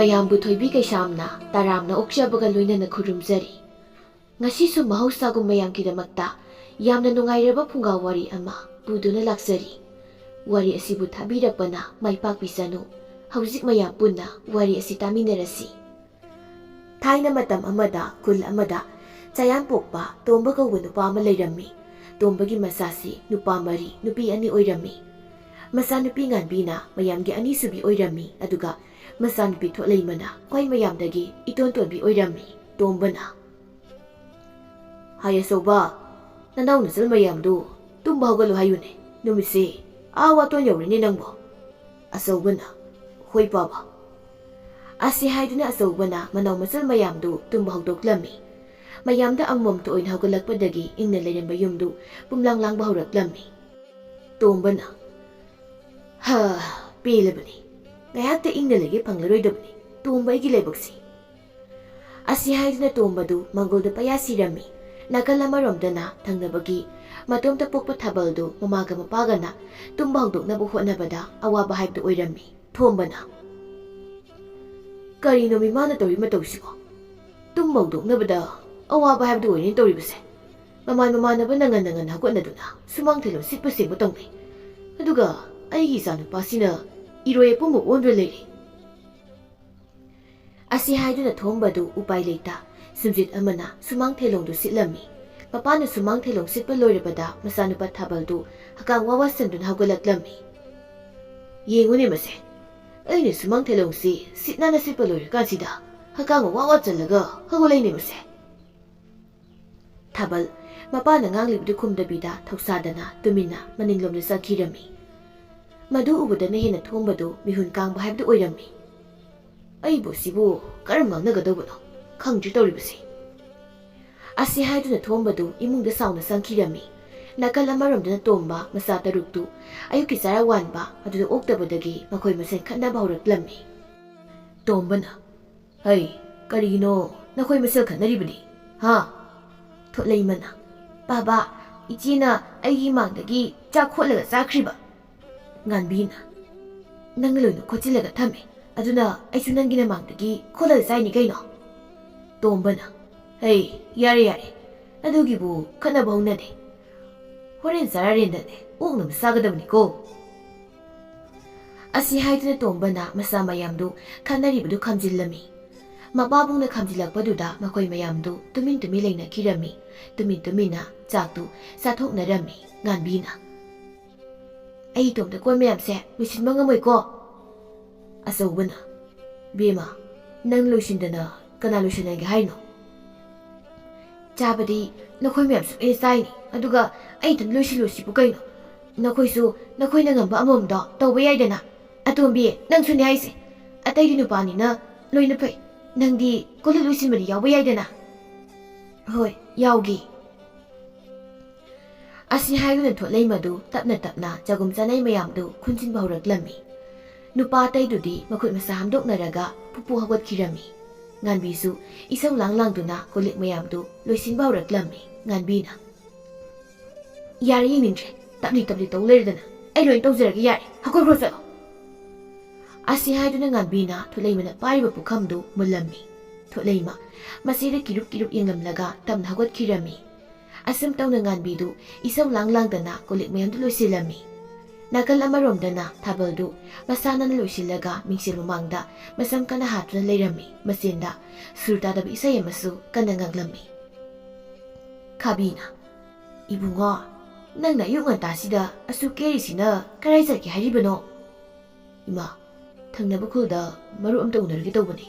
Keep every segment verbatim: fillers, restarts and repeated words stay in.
ꯃꯌꯥꯝꯕꯨ ꯊꯣꯏꯕꯤ ꯀꯩꯁꯥꯝꯅ ꯇꯔꯥꯝꯅ ꯑꯣꯛꯆꯕꯒ ꯂꯣꯏꯅꯅ ꯈꯨꯔꯨꯝꯖꯔꯤ꯫ ꯉꯁꯤꯁꯨ ꯃꯍꯧꯁꯥꯒꯨꯝ ꯃꯌꯥꯝꯒꯤꯗꯃꯛꯇ ꯌꯥꯝꯅ ꯅꯨꯡꯉꯥꯏꯔꯕ ꯐꯨꯡꯒꯥ ꯋꯥꯔꯤ ꯑꯃ ꯄꯨꯗꯨꯅ ꯂꯥꯛꯆꯔꯤ꯫ ꯋꯥꯔꯤ ꯑꯁꯤꯕꯨ ꯊꯥꯕꯤꯔꯛꯄꯅ ꯃꯥꯏ ꯄꯥꯛꯄꯤꯁꯅꯨ꯫ ꯍꯧꯖꯤꯛ ꯃꯌꯥꯝ ꯄꯨꯟꯅ ꯋꯥꯔꯤ ꯑꯁꯤ ꯇꯥꯃꯤꯟꯅꯔꯁꯤ꯫ ꯊꯥꯏꯅ ꯃꯇꯝ ꯑꯃꯗ ꯈꯨꯜ ꯑꯃꯗ ꯆꯌꯥꯝ ꯄꯣꯛꯄ ꯇꯣꯝꯕ ꯀꯧꯕ ꯅꯨꯄꯥ ꯑꯃ ꯂꯩꯔꯝꯃꯤ꯫ ꯇꯣꯝꯕꯒꯤ ꯃꯆꯥꯁꯤ ꯅꯨꯄꯥ ꯃꯔꯤ, ꯅꯨꯄꯤ ꯑꯅꯤ ꯑꯣꯏꯔꯝꯃꯤ꯫ ꯃꯆꯥꯅꯨꯄꯤ ꯉꯥꯟꯕꯤꯅ ꯃꯌꯥꯝꯒꯤ ꯑꯅꯤꯁꯨꯕꯤ ꯑꯣꯏꯔꯝꯃꯤ, ꯑꯗꯨꯒ ꯃꯆꯥꯅꯨꯄꯤ ꯊꯣꯠꯂꯩꯃꯅ ꯈ꯭ꯋꯥꯏ ꯃꯌꯥꯝꯗꯒꯤ ꯏꯇꯣꯟ ꯇꯣꯟꯕꯤ ꯑꯣꯏꯔꯝꯃꯤ꯫ ꯇꯣꯝꯕꯅ, "ꯍꯥꯏ ꯑꯆꯧꯕ, ꯅꯅꯥꯎ ꯅꯆꯜ ꯃꯌꯥꯝꯗꯨ ꯇꯨꯝꯕ ꯍꯧꯒꯠꯂꯨ ꯍꯥꯏꯌꯨꯅꯦ, ꯅꯨꯃꯤꯠꯁꯦ ꯑꯥ ꯋꯥꯇꯣꯟ ꯌꯧꯔꯦꯅꯦ ꯅꯪꯕꯣ꯫" ꯑꯆꯧꯕꯅ, "ꯍꯣꯏ ꯄꯥꯕ꯫" ꯑꯁꯤ ꯍꯥꯏꯗꯨꯅ ꯑꯆꯧꯕꯅ ꯃꯅꯥꯎ ꯃꯆꯜ ꯃꯌꯥꯝꯗꯨ ꯇꯨꯝꯕ ꯍꯧꯗꯣꯛꯂꯝꯃꯤ꯫ ꯃꯌꯥꯝꯗ ꯑꯃꯃꯝꯇ ꯑꯣꯏꯅ ꯍꯧꯒꯠꯂꯛꯄꯗꯒꯤ ꯏꯪꯅ ꯂꯩꯔꯝꯕ ꯌꯨꯝꯗꯨ ꯄꯨꯝꯂꯥꯡ ꯂꯥꯡꯕ ꯍꯧꯔꯛꯂꯝꯃꯤ꯫ ꯇꯣꯝꯕꯅ, "ꯍ, ꯄꯦꯜꯂꯕꯅꯤ꯫ ꯉꯥꯏꯍꯥꯛꯇ ꯏꯪꯅ ꯂꯩꯒꯦ ꯐꯪꯂꯔꯣꯏꯗꯕꯅꯤ ꯇꯣꯝꯕ ꯑꯩꯒꯤ ꯂꯥꯏꯕꯛꯁꯤ꯫" ꯑꯁꯤ ꯍꯥꯏꯗꯨꯅ ꯇꯣꯝꯕꯗꯨ ꯃꯪꯒꯣꯜꯗ ꯄꯌꯥ ꯁꯤꯔꯝꯃꯤ꯫ ꯅꯥꯀꯜ ꯑꯃꯔꯣꯝꯗꯅ ꯊꯪꯅꯕꯒꯤ ꯃꯇꯣꯝꯇ ꯄꯣꯛꯄ ꯊꯥꯕꯜꯗꯨ ꯃꯃꯥꯒ ꯃꯄꯥꯒꯅ ꯇꯨꯝꯕ ꯍꯧꯗꯣꯛꯅꯕ ꯍꯣꯠꯅꯕꯗ ꯑꯋꯥꯕ ꯍꯥꯏꯕꯗꯨ ꯑꯣꯏꯔꯝꯃꯤ꯫ ꯊꯣꯝꯕꯅ, "ꯀꯔꯤꯅꯣ ꯃꯤꯃꯥꯅ ꯇꯧꯔꯤ ꯃꯇꯧꯁꯤꯕꯣ? ꯇꯨꯝꯕ ꯍꯧꯗꯣꯛꯅꯕꯗ ꯑꯋꯥꯕ ꯍꯥꯏꯕꯗꯨ ꯑꯣꯏꯔꯦꯅꯦ ꯇꯧꯔꯤꯕꯁꯦ꯫ ꯃꯃꯥꯟ ꯃꯃꯥꯟꯅꯕꯅ ꯉꯟꯅ ꯉꯟꯅ ꯍꯧꯒꯠꯅꯗꯨꯅ ꯁꯨꯃꯥꯡ ꯊꯦꯂꯣꯟ ꯁꯤꯠꯄ ꯁꯦꯡꯕ ꯇꯧꯅꯩ꯫ ꯑꯗꯨꯒ ꯑꯩꯒꯤ ꯏꯆꯥꯅꯨꯄꯥꯁꯤꯅ ꯏꯔꯣꯏ ꯑꯄꯨꯝꯕ ꯑꯣꯟꯗꯨꯅ ꯂꯩꯔꯦ꯫" ꯑꯁꯤ ꯍꯥꯏꯗꯨꯅ ꯊꯣꯝꯕꯗꯨ ꯎꯄꯥꯏ ꯂꯩꯇ ꯁꯨꯝꯖꯤꯠ ꯑꯃꯅ ꯁꯨꯃꯥꯡ ꯊꯦꯂꯣꯡꯗꯨ ꯁꯤꯠꯂꯝꯃꯤ꯫ ꯃꯄꯥꯅ ꯁꯨꯃꯥꯡ ꯊꯦꯂꯣꯡ ꯁꯤꯠꯄ ꯂꯣꯏꯔꯕꯗ ꯃꯆꯥꯅꯨꯄꯥ ꯊꯥꯕꯜꯗꯨ ꯍꯀꯥꯝ ꯋꯥ ꯋꯥ ꯆꯟꯗꯨꯅ ꯍꯧꯒꯠꯂꯛꯂꯝꯃꯤ꯫ "ꯌꯦꯡꯉꯨꯅꯦ ꯃꯁꯦ, ꯑꯩꯅ ꯁꯨꯃꯥꯡ ꯊꯦꯂꯣꯡꯁꯤ ꯁꯤꯠ ꯅꯥꯟꯅ ꯁꯤꯠꯄ ꯂꯣꯏꯔꯀꯥꯟꯁꯤꯗ ꯍꯀꯥꯝꯒ ꯋꯥ ꯋꯥ ꯆꯜꯂꯒ ꯍꯧꯒꯠꯂꯛꯏꯅꯦ ꯃꯁꯦ꯫" ꯊꯥꯕꯜ ꯃꯄꯥꯅ ꯉꯥꯡꯂꯤꯕꯗꯨ ꯈꯨꯝꯗꯕꯤꯗ ꯊꯧꯁꯥꯗꯅ ꯇꯨꯃꯤꯟꯅ ꯃꯅꯤꯡꯂꯣꯝꯗ ꯆꯠꯈꯤꯔꯝꯃꯤ꯫ ꯃꯗꯨ ꯎꯕꯗꯅ ꯍꯦꯟꯅ ꯊꯣꯝꯕꯗꯨ ꯃꯤꯍꯨꯟ ꯀꯥꯡꯕ ꯍꯥꯏꯕꯗꯨ ꯑꯣꯏꯔꯝꯃꯤ꯫ "ꯑꯩꯕꯨ ꯁꯤꯕꯨ ꯀꯔꯝ ꯉꯥꯡꯅꯒꯗꯧꯕꯅꯣ ꯈꯪꯗ꯭ꯔꯤ ꯇꯧꯔꯤꯕꯁꯤ꯫" ꯑꯁꯤ ꯍꯥꯏꯗꯨꯅ ꯊꯣꯝꯕꯗꯨ ꯏꯃꯨꯡꯗ ꯁꯥꯎꯅ ꯆꯪꯈꯤꯔꯝꯃꯤ꯫ ꯅꯥꯀꯜ ꯑꯃꯔꯣꯝꯗꯅ ꯇꯣꯝꯕ ꯃꯆꯥ ꯇꯔꯨꯛꯇꯨ ꯑꯌꯨꯛꯀꯤ ꯆꯔꯥ ꯋꯥꯟꯕ ꯑꯗꯨꯗ ꯑꯣꯛꯇꯕꯗꯒꯤ ꯃꯈꯣꯏ ꯃꯁꯦꯟ ꯈꯠꯅꯕ ꯍꯧꯔꯛꯂꯝꯃꯤ꯫ ꯇꯣꯝꯕꯅ, "ꯍꯩ, ꯀꯔꯤꯒꯤꯅꯣ ꯅꯈꯣꯏ ꯃꯁꯦꯜ ꯈꯠꯅꯔꯤꯕꯗꯤ? ꯍꯥ?" ꯊꯣꯠꯂꯩꯃꯅ, "ꯄꯥꯕ, ꯏꯆꯦꯅ ꯑꯩꯒꯤ ꯏꯃꯥꯡꯗꯒꯤ ꯆꯥꯛ ꯈꯣꯠꯂꯒ ꯆꯥꯈ꯭ꯔꯤꯕ꯫" ꯉꯥꯟꯕꯤꯅ, "ꯅꯪꯅ ꯂꯣꯏꯅ ꯈꯣꯠꯆꯤꯜꯂꯒ ꯊꯝꯃꯦ, ꯑꯗꯨꯅ ꯑꯩꯁꯨ ꯅꯪꯒꯤ ꯅꯃꯥꯡꯗꯒꯤ ꯈꯣꯠꯂꯒ ꯆꯥꯏꯅꯤ ꯀꯩꯅꯣ꯫ ꯇꯣꯝꯕꯅ, "ꯍꯩ, ꯌꯥꯔꯦ ꯌꯥꯔꯦ, ꯑꯗꯨꯒꯤꯕꯨ ꯈꯠꯅꯕ ꯍꯧꯅꯗꯦ꯫ ꯍꯣꯔꯦꯟ ꯆꯥꯔꯔꯦꯟꯗꯅꯦ ꯑꯣꯛꯅꯕ ꯆꯥꯒꯗꯕꯅꯤꯀꯣ"꯫ ꯑꯁꯤ ꯍꯥꯏꯗꯨꯅ ꯇꯣꯝꯕꯅ ꯃꯆꯥ ꯃꯌꯥꯝꯗꯨ ꯈꯠꯅꯔꯤꯕꯗꯨ ꯈꯥꯝꯖꯤꯜꯂꯝꯃꯤ꯫ ꯃꯄꯥꯕꯨꯡꯅ ꯈꯥꯝꯖꯤꯜꯂꯛꯄꯗꯨꯗ ꯃꯈꯣꯏ ꯃꯌꯥꯝꯗꯨ ꯇꯨꯃꯤꯟ ꯇꯨꯃꯤꯟ ꯂꯩꯅꯈꯤꯔꯝꯃꯤ꯫ ꯇꯨꯃꯤꯟ ꯇꯨꯃꯤꯟꯅ ꯆꯥꯛꯇꯨ ꯆꯥꯊꯣꯛꯅꯔꯝꯃꯤ꯫ ꯉꯥꯟꯕꯤꯅ, "ꯑꯩ ꯏꯇꯣꯝꯇ ꯀꯣꯟ ꯃꯌꯥꯝꯁꯦ ꯂꯣꯏꯁꯤꯟꯕ ꯉꯝꯃꯣꯏꯀꯣ"꯫ ꯑꯆꯧꯕꯅ, "ꯕꯦꯝꯃ, ꯅꯪ ꯂꯣꯏꯁꯤꯟꯗꯅ ꯀꯅꯥ ꯂꯣꯏꯁꯤꯟꯍꯟꯒꯦ ꯍꯥꯏꯅꯣ? ꯆꯥꯕꯗꯤ ꯅꯈꯣꯏ ꯃꯌꯥꯝꯁꯨ ꯑꯩꯅ ꯆꯥꯏꯅꯤ, ꯑꯗꯨꯒ ꯑꯩ ꯏꯊꯟ ꯂꯣꯏꯁꯤꯜꯂꯣ ꯁꯤꯕꯨ ꯀꯩꯅꯣ? ꯅꯈꯣꯏꯁꯨ ꯅꯈꯣꯏꯅ ꯉꯝꯕ ꯑꯃꯃꯝꯗꯣ ꯇꯧꯕ ꯌꯥꯏꯗꯅ꯫ ꯑꯇꯣꯝꯕꯤ, ꯅꯪꯁꯨꯅꯦ ꯍꯥꯏꯁꯦ꯫ ꯑꯇꯩꯗꯤ ꯅꯨꯄꯥꯅꯤꯅ ꯂꯣꯏꯅ ꯐꯩ꯫ ꯅꯪꯗꯤ ꯀꯣꯜꯂꯤꯛ ꯂꯣꯏꯁꯤꯟꯕꯗꯤ ꯌꯥꯎꯕ ꯌꯥꯏꯗꯅ"꯫ "ꯍꯣꯏ, ꯌꯥꯎꯒꯦ"꯫ ꯑꯁꯤ ꯍꯥꯏꯗꯨꯅ ꯊꯣꯠꯂꯩꯃꯗꯨ ꯇꯞꯅ ꯇꯞꯅ ꯆꯒꯨꯝ ꯆꯅꯥꯏ ꯃꯌꯥꯝꯗꯨ ꯈꯨꯟꯖꯤꯟꯕ ꯍꯧꯔꯛꯂꯝꯃꯤ꯫ ꯅꯨꯄꯥ ꯑꯇꯩꯗꯨꯗꯤ ꯃꯈꯨꯠ ꯃꯁꯥ ꯍꯥꯝꯗꯣꯛꯅꯔꯒ ꯄꯨꯄꯨ ꯍꯧꯒꯠꯈꯤꯔꯝꯃꯤ꯫ ꯉꯥꯟꯕꯤꯁꯨ ꯏꯁꯧ ꯂꯥꯡ ꯂꯥꯡꯗꯨꯅ ꯀꯣꯜꯂꯤꯛ ꯃꯌꯥꯝꯗꯨ ꯂꯣꯏꯁꯤꯟꯕ ꯍꯧꯔꯛꯂꯝꯃꯤ꯫ ꯉꯥꯟꯕꯤꯅ, "ꯌꯥꯔꯦ, ꯌꯦꯡꯅꯤꯡꯗ꯭ꯔꯦ꯫ ꯇꯞꯂꯤ ꯇꯞꯂꯤ ꯇꯧ ꯂꯩꯔꯗꯅ꯫ ꯑꯩ ꯂꯣꯏ ꯇꯧꯖꯔꯒꯦ, ꯌꯥꯔꯦ꯫ ꯍꯧꯒꯠꯈ꯭ꯔꯣ ꯆꯠꯂꯣ"꯫ ꯑꯁꯤ ꯍꯥꯏꯗꯨꯅ ꯉꯥꯟꯕꯤꯅ ꯊꯣꯠꯂꯩꯃꯅ ꯄꯥꯏꯔꯤꯕ ꯄꯨꯈꯝꯗꯨ ꯃꯨꯜꯂꯝꯃꯤ꯫ ꯊꯣꯠꯂꯩꯃ ꯃꯁꯤꯗ ꯀꯤꯔꯨꯞ ꯀꯤꯔꯨꯞ ꯌꯦꯡꯂꯝꯂꯒ ꯇꯞꯅ ꯍꯧꯒꯠꯈꯤꯔꯝꯃꯤ꯫ ꯑꯁꯨꯝ ꯇꯧꯅ ꯉꯥꯟꯕꯤꯗꯨ ꯏꯁꯧ ꯂꯥꯡ ꯂꯥꯡꯗꯅ ꯀꯣꯜꯂꯤꯛ ꯃꯌꯥꯝꯗꯨ ꯂꯣꯏꯁꯤꯜꯂꯝꯃꯤ꯫ ꯅꯥꯀꯜ ꯑꯃꯔꯣꯝꯗꯅ ꯊꯥꯕꯜꯗꯨ ꯃꯁꯥ ꯅꯥꯟꯅ ꯂꯣꯏꯁꯤꯜꯂꯒ ꯃꯤꯡꯁꯦꯜ ꯃꯃꯥꯡꯗ ꯃꯁꯝ ꯀꯟꯅ ꯍꯥꯠꯇꯨꯅ ꯂꯩꯔꯝꯃꯤ꯫ ꯃꯆꯤꯟꯗ ꯁꯨꯔ ꯇꯥꯗꯕ ꯏꯁꯩ ꯑꯃꯁꯨ ꯀꯟꯅ ꯉꯪꯂꯝꯃꯤ꯫ ꯈꯥꯕꯤꯅ, "ꯏꯕꯨꯡꯉꯣ, ꯅꯪꯅ ꯑꯌꯨꯛ ꯉꯟꯇꯥꯁꯤꯗ ꯑꯁꯨꯛ ꯀꯦꯔꯤꯁꯤꯅ ꯀꯔꯥꯏ ꯆꯠꯀꯦ ꯍꯥꯏꯔꯤꯕꯅꯣ?" "ꯏꯃꯥ, ꯊꯪꯅꯕ ꯈꯨꯜꯗ ꯃꯔꯨꯞ ꯑꯝꯇ ꯎꯅꯔꯨꯒꯦ ꯇꯧꯕꯅꯤ"꯫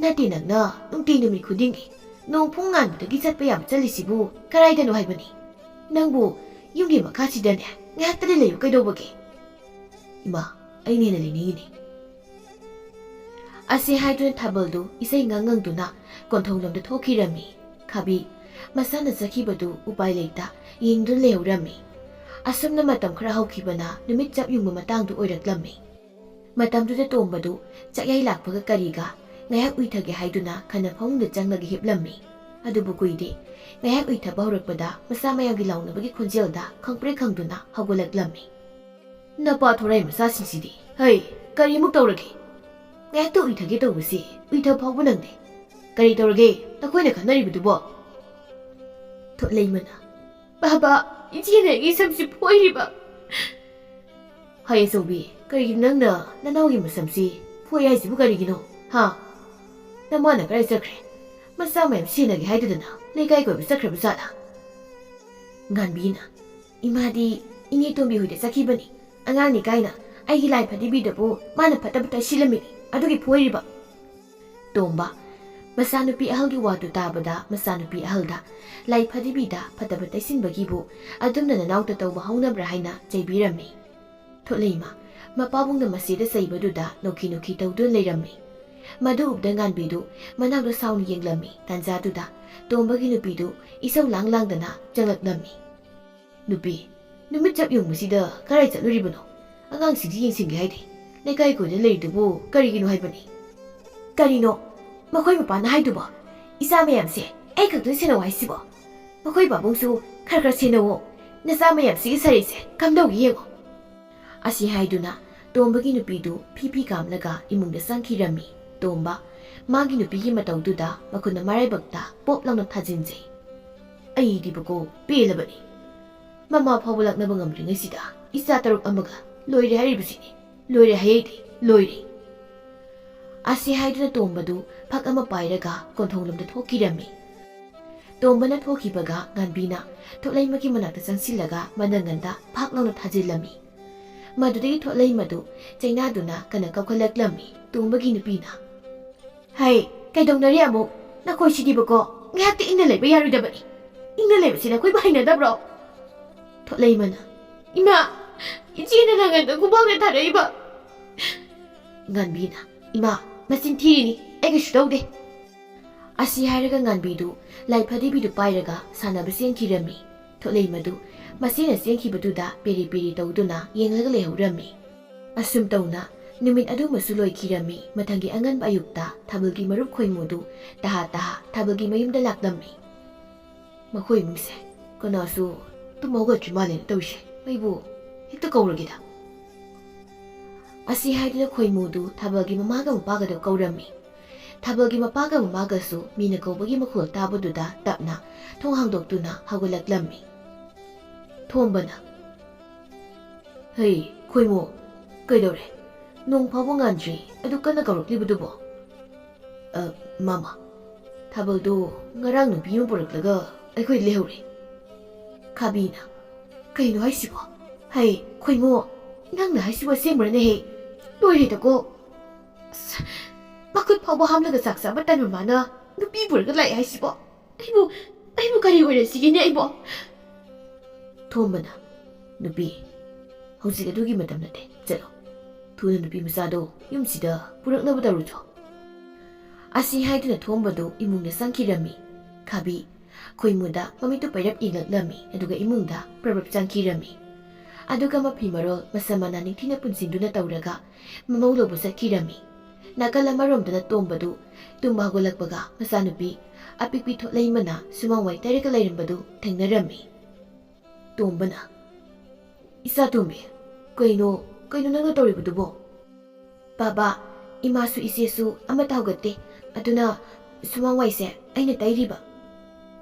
"ꯅꯠꯇꯦ, ꯅꯪꯅ ꯅꯨꯡꯇꯤ ꯅꯨꯃꯤꯠ ꯈꯨꯗꯤꯡꯒꯤ ꯅꯣꯡ ꯐꯨꯡ ꯉꯥꯟꯕꯗꯒꯤ ꯆꯠꯄ ꯌꯥꯕ ꯆꯠꯂꯤꯁꯤꯕꯨ ꯀꯔꯥꯏꯗꯅꯣ ꯍꯥꯏꯕꯅꯤ? ꯅꯪꯕꯨ ꯌꯨꯝꯒꯤ ꯃꯈꯥꯁꯤꯗꯅꯦ ꯉꯥꯏꯍꯥꯛꯇꯗꯤ ꯂꯩꯌꯨ ꯀꯩꯗꯧꯕꯒꯦ?" "ꯏꯃꯥ, ꯑꯩꯅ ꯍꯦꯟꯅ ꯂꯩꯅꯤꯡꯉꯤꯅꯦ"꯫ ꯑꯁꯤ ꯍꯥꯏꯗꯨꯅ ꯊꯥꯕꯜꯗꯨ ꯏꯁꯩ ꯉꯪ ꯉꯪꯗꯨꯅ ꯀꯣꯟꯊꯣꯡꯂꯣꯝꯗ ꯊꯣꯛꯈꯤꯔꯝꯃꯤ꯫ ꯈꯥꯕꯤ ꯃꯁꯥꯅ ꯆꯠꯈꯤꯕꯗꯨ ꯎꯄꯥꯏ ꯂꯩꯇ ꯌꯦꯡꯗꯨꯅ ꯂꯩꯍꯧꯔꯝꯃꯤ꯫ ꯑꯁꯨꯝꯅ ꯃꯇꯝ ꯈꯔ ꯍꯧꯈꯤꯕꯅ ꯅꯨꯃꯤꯠ ꯆꯞ ꯌꯨꯡꯕ ꯃꯇꯥꯡꯗꯨ ꯑꯣꯏꯔꯛꯂꯝꯃꯤ꯫ ꯃꯇꯝꯗꯨꯗ ꯇꯣꯝꯕꯗꯨ ꯆꯥꯛꯌꯥꯏ ꯂꯥꯛꯄꯒ ꯀꯔꯤꯒ ꯉꯥꯏꯍꯥꯛ ꯎꯏꯊꯒꯦ ꯍꯥꯏꯗꯨꯅ ꯈꯟꯅ ꯐꯃꯨꯡꯗ ꯆꯪꯂꯒ ꯍꯤꯞꯂꯝꯃꯤ꯫ ꯑꯗꯨꯕꯨ ꯀꯨꯏꯗꯦ꯫ ꯉꯥꯏꯍꯥꯛ ꯎꯏꯊꯕ ꯍꯧꯔꯛꯄꯗ ꯃꯆꯥ ꯃꯌꯥꯝꯒꯤ ꯂꯥꯎꯅꯕꯒꯤ ꯈꯣꯟꯖꯦꯜꯗ ꯈꯪꯄ꯭ꯔꯦꯛ ꯈꯪꯗꯨꯅ ꯍꯧꯒꯠꯂꯛꯂꯝꯃꯤ꯫ "ꯅꯄꯥ ꯊꯣꯔꯥꯏ ꯃꯆꯥꯁꯤꯡꯁꯤꯗꯤ, ꯍꯩ, "ꯀꯔꯤꯃꯨꯛ ꯇꯧꯔꯒꯦ? ꯉꯥꯏꯍꯥꯛꯇ ꯎꯏꯊꯒꯦ ꯇꯧꯕꯁꯤ ꯎꯏꯊ ꯐꯥꯎꯕ ꯅꯪꯗꯦ꯫ ꯀꯔꯤ ꯇꯧꯔꯒꯦ ꯅꯈꯣꯏꯅ ꯈꯟꯅꯔꯤꯕꯗꯨꯕꯣ?" ꯊꯣꯠꯂꯩꯃꯅ, "ꯕꯥꯕꯥ, ꯏꯆꯦꯅ ꯑꯩꯒꯤ ꯁꯝꯁꯤ ꯐꯣꯏꯔꯤꯕ꯫" "ꯍꯩ ꯑꯆꯧꯕꯤ, ꯀꯔꯤꯒꯤꯅꯣ ꯅꯪꯅ ꯅꯅꯥꯎꯒꯤ ꯃꯁꯝꯁꯤ ꯐꯣꯏ ꯍꯥꯏꯁꯤꯕꯨ ꯀꯔꯤꯒꯤꯅꯣ? ꯍꯥ? ꯅꯃꯥꯅ ꯀꯗꯥꯏ ꯆꯠꯈ꯭ꯔꯦ? ꯃꯆꯥ ꯃꯌꯥꯝ ꯁꯦꯟꯅꯒꯦ ꯍꯥꯏꯗꯗꯅ ꯂꯩꯀꯥꯏ ꯀꯣꯏꯕ ꯆꯠꯈ꯭ꯔꯕ ꯖꯥꯠꯂꯥ?" ꯉꯥꯟꯕꯤꯅ, "ꯏꯃꯥꯗꯤ ꯏꯅꯦ ꯇꯣꯝꯕꯤ ꯍꯣꯏꯗ ꯆꯠꯈꯤꯕꯅꯤ꯫ ꯑꯉꯥꯡꯅꯤ ꯀꯥꯏꯅ ꯑꯩꯒꯤ ꯂꯥꯏ ꯐꯗꯤꯕꯤꯗꯕꯨ ꯃꯥꯅ ꯐꯠꯇꯕ ꯇꯩꯁꯤꯜꯂꯝꯃꯤꯅꯤ, ꯑꯗꯨꯒꯤ ꯐꯣꯏꯔꯤꯕ꯫" ꯇꯣꯝꯕ, ꯃꯆꯥꯅꯨꯄꯤ ꯑꯍꯜꯒꯤ ꯋꯥꯗꯨ ꯇꯥꯕꯗ ꯃꯆꯥꯅꯨꯄꯤ ꯑꯍꯜꯗ ꯂꯥꯏ ꯐꯗꯤꯕꯤꯗ ꯐꯠꯇꯕ ꯇꯩꯁꯤꯟꯕꯒꯤꯕꯨ ꯑꯗꯨꯝꯅ ꯅꯅꯥꯎꯇ ꯇꯧꯕ ꯍꯧꯅꯕ꯭ꯔꯥ ꯍꯥꯏꯅ ꯆꯩꯕꯤꯔꯝꯃꯤ꯫ ꯊꯣꯠꯂꯩꯃ, ꯃꯄꯥꯕꯨꯡꯅ ꯃꯆꯦꯗ ꯆꯩꯕꯗꯨꯗ ꯅꯣꯛꯈꯤ ꯅꯣꯛꯈꯤ ꯇꯧꯗꯨꯅ ꯂꯩꯔꯝꯃꯤ꯫ ꯃꯗꯨ ꯎꯕꯗ ꯉꯥꯟꯕꯤꯗꯨ ꯃꯅꯥꯎꯗ ꯁꯥꯎꯅ ꯌꯦꯡꯂꯝꯃꯤ꯫ ꯇꯥꯟꯖꯥꯗꯨꯗ ꯇꯣꯝꯕꯒꯤ ꯅꯨꯄꯤꯗꯨ ꯏꯁꯧ ꯂꯥꯡ ꯂꯥꯡꯗꯅ ꯆꯪꯂꯛꯂꯝꯃꯤ꯫ "ꯅꯨꯄꯤ, ꯅꯨꯃꯤꯠ ꯆꯞ ꯌꯨꯡꯕꯁꯤꯗ ꯀꯔꯥꯏ ꯆꯠꯂꯨꯔꯤꯕꯅꯣ? ꯑꯉꯥꯡꯁꯤꯡꯁꯤ ꯌꯦꯡꯁꯤꯟꯒꯦ ꯍꯥꯏꯗꯦ꯫ ꯂꯩꯀꯥꯏ ꯀꯣꯏꯗ ꯂꯩꯔꯤꯗꯨꯕꯨ ꯀꯔꯤꯒꯤꯅꯣ ꯍꯥꯏꯕꯅꯤ?" "ꯀꯔꯤꯅꯣ ꯃꯈꯣꯏ ꯃꯄꯥꯅ ꯍꯥꯏꯗꯨꯕꯣ? ꯏꯆꯥ ꯃꯌꯥꯝꯁꯦ ꯑꯩ ꯈꯛꯇꯪ ꯁꯦꯟꯅꯧ ꯍꯥꯏꯁꯤꯕꯣ? ꯃꯈꯣꯏ ꯄꯥꯕꯨꯡꯁꯨ ꯈꯔ ꯈꯔ ꯁꯦꯟꯅꯧꯋꯣ꯫ ꯅꯆꯥ ꯃꯌꯥꯝꯁꯤꯒꯤ ꯁꯔꯤꯁꯦ ꯀꯝꯗꯧꯒꯦ ꯌꯦꯡꯉꯣ꯫" ꯑꯁꯤ ꯍꯥꯏꯗꯨꯅ ꯇꯣꯝꯕꯒꯤ ꯅꯨꯄꯤꯗꯨ ꯐꯤ ꯐꯤ ꯀꯥꯝꯂꯒ ꯏꯃꯨꯡꯗ ꯆꯪꯈꯤꯔꯝꯃꯤ꯫ ꯇꯣꯝꯕ ꯃꯥꯒꯤ ꯅꯨꯄꯤꯒꯤ ꯃꯇꯧꯗꯨꯗ ꯃꯈꯨꯠꯅ ꯃꯔꯥꯏꯕꯛꯇ ꯄꯣꯞ ꯂꯥꯎꯅ ꯊꯥꯖꯤꯟꯖꯩ꯫ "ꯑꯩꯗꯤꯕꯀꯣ ꯄꯦꯜꯂꯕꯅꯤ꯫ ꯃꯃꯥ ꯐꯥꯎꯕ ꯂꯥꯛꯅꯕ ꯉꯝꯗ꯭ꯔꯤꯉꯩꯁꯤꯗ ꯏꯆꯥ ꯇꯔꯨꯛ ꯑꯃꯒ ꯂꯣꯏꯔꯦ ꯍꯥꯏꯔꯤꯕꯁꯤꯅꯤ꯫ ꯂꯣꯏꯔꯦ ꯍꯥꯏꯌꯦꯗꯤ, ꯂꯣꯏꯔꯦ꯫" ꯑꯁꯤ ꯍꯥꯏꯗꯨꯅ ꯇꯣꯝꯕꯗꯨ ꯐꯛ ꯑꯃ ꯄꯥꯏꯔꯒ ꯀꯣꯟꯊꯣꯡꯂꯣꯝꯗ ꯊꯣꯛꯈꯤꯔꯝꯃꯤ꯫ ꯇꯣꯝꯕꯅ ꯊꯣꯛꯈꯤꯕꯒ ꯉꯥꯟꯕꯤꯅ ꯊꯣꯠꯂꯩꯃꯒꯤ ꯃꯅꯥꯛꯇ ꯆꯪꯁꯤꯜꯂꯒ ꯃꯅꯪꯒꯟꯗ ꯐꯥꯛ ꯂꯥꯎꯅ ꯊꯥꯖꯤꯜꯂꯝꯃꯤ꯫ ꯃꯗꯨꯗꯒꯤ ꯊꯣꯠꯂꯩꯃꯗꯨ ꯆꯩꯅꯥꯗꯨꯅ ꯀꯟꯅ ꯀꯞꯈꯠꯂꯛꯂꯝꯃꯤ꯫ ꯇꯣꯝꯕꯒꯤ ꯅꯨꯄꯤꯅ, "ꯍꯩ, ꯀꯩꯗꯧꯅꯔꯤ ꯑꯃꯨꯛ? ꯅꯈꯣꯏꯁꯤꯗꯤꯕꯀꯣ ꯉꯥꯏꯍꯥꯛꯇꯤ ꯏꯪꯅ ꯂꯩꯕ ꯌꯥꯔꯣꯏꯗꯕꯅꯤ꯫ ꯏꯪꯅ ꯂꯩꯕꯁꯤ ꯅꯈꯣꯏꯕꯨ ꯍꯩꯅꯗꯕ꯭ꯔꯣ?" ꯊꯣꯠꯂꯩꯃꯅ, "ꯏꯃꯥ, ꯏꯆꯦꯅ ꯅꯪꯒꯟꯗ ꯈꯨꯕꯥꯛꯅ ꯊꯥꯔꯛꯏꯕ꯫" ꯉꯥꯟꯕꯤꯅ, "ꯏꯃꯥ, ꯃꯆꯤꯟ ꯊꯤꯔꯤꯅꯤ, ꯑꯩ ꯀꯩꯁꯨ ꯇꯧꯗꯦ꯫" ꯑꯁꯤ ꯍꯥꯏꯔꯒ ꯉꯥꯟꯕꯤꯗꯨ ꯂꯥꯏ ꯐꯗꯤꯕꯤꯗꯨ ꯄꯥꯏꯔꯒ ꯁꯥꯟꯅꯕ ꯆꯦꯟꯈꯤꯔꯝꯃꯤ꯫ ꯊꯣꯠꯂꯩꯃꯗꯨ ꯃꯆꯦꯅ ꯆꯦꯟꯈꯤꯕꯗꯨꯗ ꯄꯦꯔꯤ ꯄꯦꯔꯤ ꯇꯧꯗꯨꯅ ꯌꯦꯡꯂꯒ ꯂꯩꯍꯧꯔꯝꯃꯤ꯫ ꯑꯁꯨꯝ ꯇꯧꯅ ꯅꯨꯃꯤꯠ ꯑꯗꯨꯃꯁꯨ ꯂꯣꯏꯈꯤꯔꯝꯃꯤ꯫ ꯃꯊꯪꯒꯤ ꯑꯉꯟꯕ ꯑꯌꯨꯛꯇ ꯊꯥꯕꯜꯒꯤ ꯃꯔꯨꯞ ꯈꯣꯏꯃꯨꯗꯨ ꯇꯍꯥ ꯇꯍꯥ ꯊꯥꯕꯜꯒꯤ ꯃꯌꯨꯝꯗ ꯂꯥꯛꯂꯝꯃꯤ꯫ "ꯃꯈꯣꯏ ꯏꯃꯨꯡꯁꯦ ꯀꯅꯥꯁꯨ ꯇꯨꯝ ꯍꯧꯒꯠꯇ꯭ꯔꯤ ꯃꯥꯜꯂꯦꯅ ꯇꯧꯔꯤꯁꯦ꯫ ꯃꯩꯕꯨ ꯍꯦꯛꯇ ꯀꯧꯔꯒꯦꯗ꯫" ꯑꯁꯤ ꯍꯥꯏꯗꯨꯅ ꯈꯣꯏꯃꯨꯗꯨ ꯊꯥꯕꯜꯒꯤ ꯃꯃꯥꯒ ꯃꯄꯥꯒꯗꯨ ꯀꯧꯔꯝꯃꯤ꯫ ꯊꯥꯕꯜꯒꯤ ꯃꯄꯥꯒ ꯃꯃꯥꯒꯁꯨ ꯃꯤꯅ ꯀꯧꯕꯒꯤ ꯃꯈꯣꯜ ꯇꯥꯕꯗꯨꯗ ꯇꯞꯅ ꯊꯣꯡ ꯍꯥꯡꯗꯣꯛꯇꯨꯅ ꯍꯧꯒꯠꯂꯛꯂꯝꯃꯤ꯫ ꯊꯣꯝꯕꯅ, "ꯍꯩ, ꯈꯣꯏꯃꯨ, ꯀꯩꯗꯧꯔꯦ? ꯅꯣꯡ ꯐꯥꯎꯕ ꯉꯥꯟꯗ꯭ꯔꯤ, ꯑꯗꯨ ꯀꯟꯅ ꯀꯧꯔꯛꯂꯤꯕꯗꯨꯕꯣ?" "ꯑ, ꯃꯥꯃ, ꯊꯥꯕꯜꯗꯣ ꯉꯔꯥꯡ ꯅꯨꯄꯤ ꯑꯃ ꯄꯨꯔꯛꯂꯒ ꯑꯩꯈꯣꯏ ꯂꯩꯍꯧꯔꯦ꯫" ꯈꯥꯕꯤꯅ, "ꯀꯩꯅꯣ ꯍꯥꯏꯁꯤꯕꯣ? ꯍꯩ, ꯈꯣꯏꯃꯨ, ꯅꯪꯅ ꯍꯥꯏꯁꯤꯕꯨ ꯑꯁꯦꯡꯕ꯭ꯔꯅꯦꯍꯦ? ꯂꯣꯏꯔꯦꯗꯀꯣ꯫ ꯑꯁ, ꯃꯈꯨꯠ ꯐꯥꯎꯕ ꯍꯥꯝꯂꯒ ꯆꯥꯛ ꯆꯥꯕ ꯇꯟꯕ ꯃꯥꯅ ꯅꯨꯄꯤ ꯄꯨꯔꯒ ꯂꯥꯛꯑꯦ ꯍꯥꯏꯁꯤꯕꯣ? ꯑꯩꯕꯨ, ꯑꯩꯕꯨ ꯀꯔꯤ ꯑꯣꯏꯔꯁꯤꯒꯦꯅꯦ ꯑꯩꯕꯣ?" ꯊꯣꯝꯕꯅ, "ꯅꯨꯄꯤ, ꯍꯧꯖꯤꯛ ꯑꯗꯨꯒꯤ ꯃꯇꯝ ꯅꯠꯇꯦ, ꯆꯠꯂꯣ꯫ ꯊꯨꯅ ꯅꯨꯄꯤ ꯃꯆꯥꯗꯣ ꯌꯨꯝꯁꯤꯗ ꯄꯨꯔꯛꯅꯕ ꯇꯧꯔꯨꯆꯣ꯫" ꯑꯁꯤ ꯍꯥꯏꯗꯨꯅ ꯊꯣꯝꯕꯗꯨ ꯏꯃꯨꯡꯗ ꯆꯪꯈꯤꯔꯝꯃꯤ꯫ ꯈꯥꯕꯤ ꯈꯣꯏꯃꯨꯗ ꯃꯃꯤꯠꯇꯨ ꯄꯩꯔꯞ ꯌꯦꯡꯂꯛꯂꯝꯃꯤ, ꯑꯗꯨꯒ ꯏꯃꯨꯡꯗ ꯄ꯭ꯔꯞ ꯄ꯭ꯔꯞ ꯆꯪꯈꯤꯔꯝꯃꯤ꯫ ꯑꯗꯨꯒ ꯃꯐꯤ ꯃꯔꯣꯜ ꯃꯁꯝ ꯃꯅꯥ ꯅꯤꯡꯊꯤꯅ ꯄꯨꯟꯁꯤꯟꯗꯨꯅ ꯇꯧꯔꯒ ꯃꯃꯧ ꯂꯧꯕ ꯆꯠꯈꯤꯔꯝꯃꯤ꯫ ꯅꯥꯀꯜ ꯑꯃꯔꯣꯝꯗꯅ ꯇꯣꯝꯕꯗꯨ ꯇꯨꯝꯕ ꯍꯧꯒꯠꯂꯛꯄꯒ ꯃꯆꯥꯅꯨꯄꯤ ꯑꯄꯤꯛꯄꯤ ꯊꯣꯠꯂꯩꯃꯅ ꯁꯨꯃꯥꯡ ꯋꯥꯏ ꯇꯩꯔꯒ ꯂꯩꯔꯝꯕꯗꯨ ꯊꯦꯡꯅꯔꯝꯃꯤ꯫ ꯇꯣꯝꯕꯅ, "ꯏꯆꯥ ꯇꯣꯝꯕꯤ, ꯀꯩꯅꯣ, ꯀꯩꯅꯣ ꯅꯪꯅ ꯇꯧꯔꯤꯕꯗꯨꯕꯣ?" "ꯕꯥꯕꯥ, ꯏꯃꯥꯁꯨ ꯏꯆꯦꯁꯨ ꯑꯃꯠꯇ ꯍꯧꯒꯠꯇꯦ, ꯑꯗꯨꯅ ꯁꯨꯃꯥꯡ ꯋꯥꯏꯁꯦ ꯑꯩꯅ ꯇꯩꯔꯤꯕ꯫"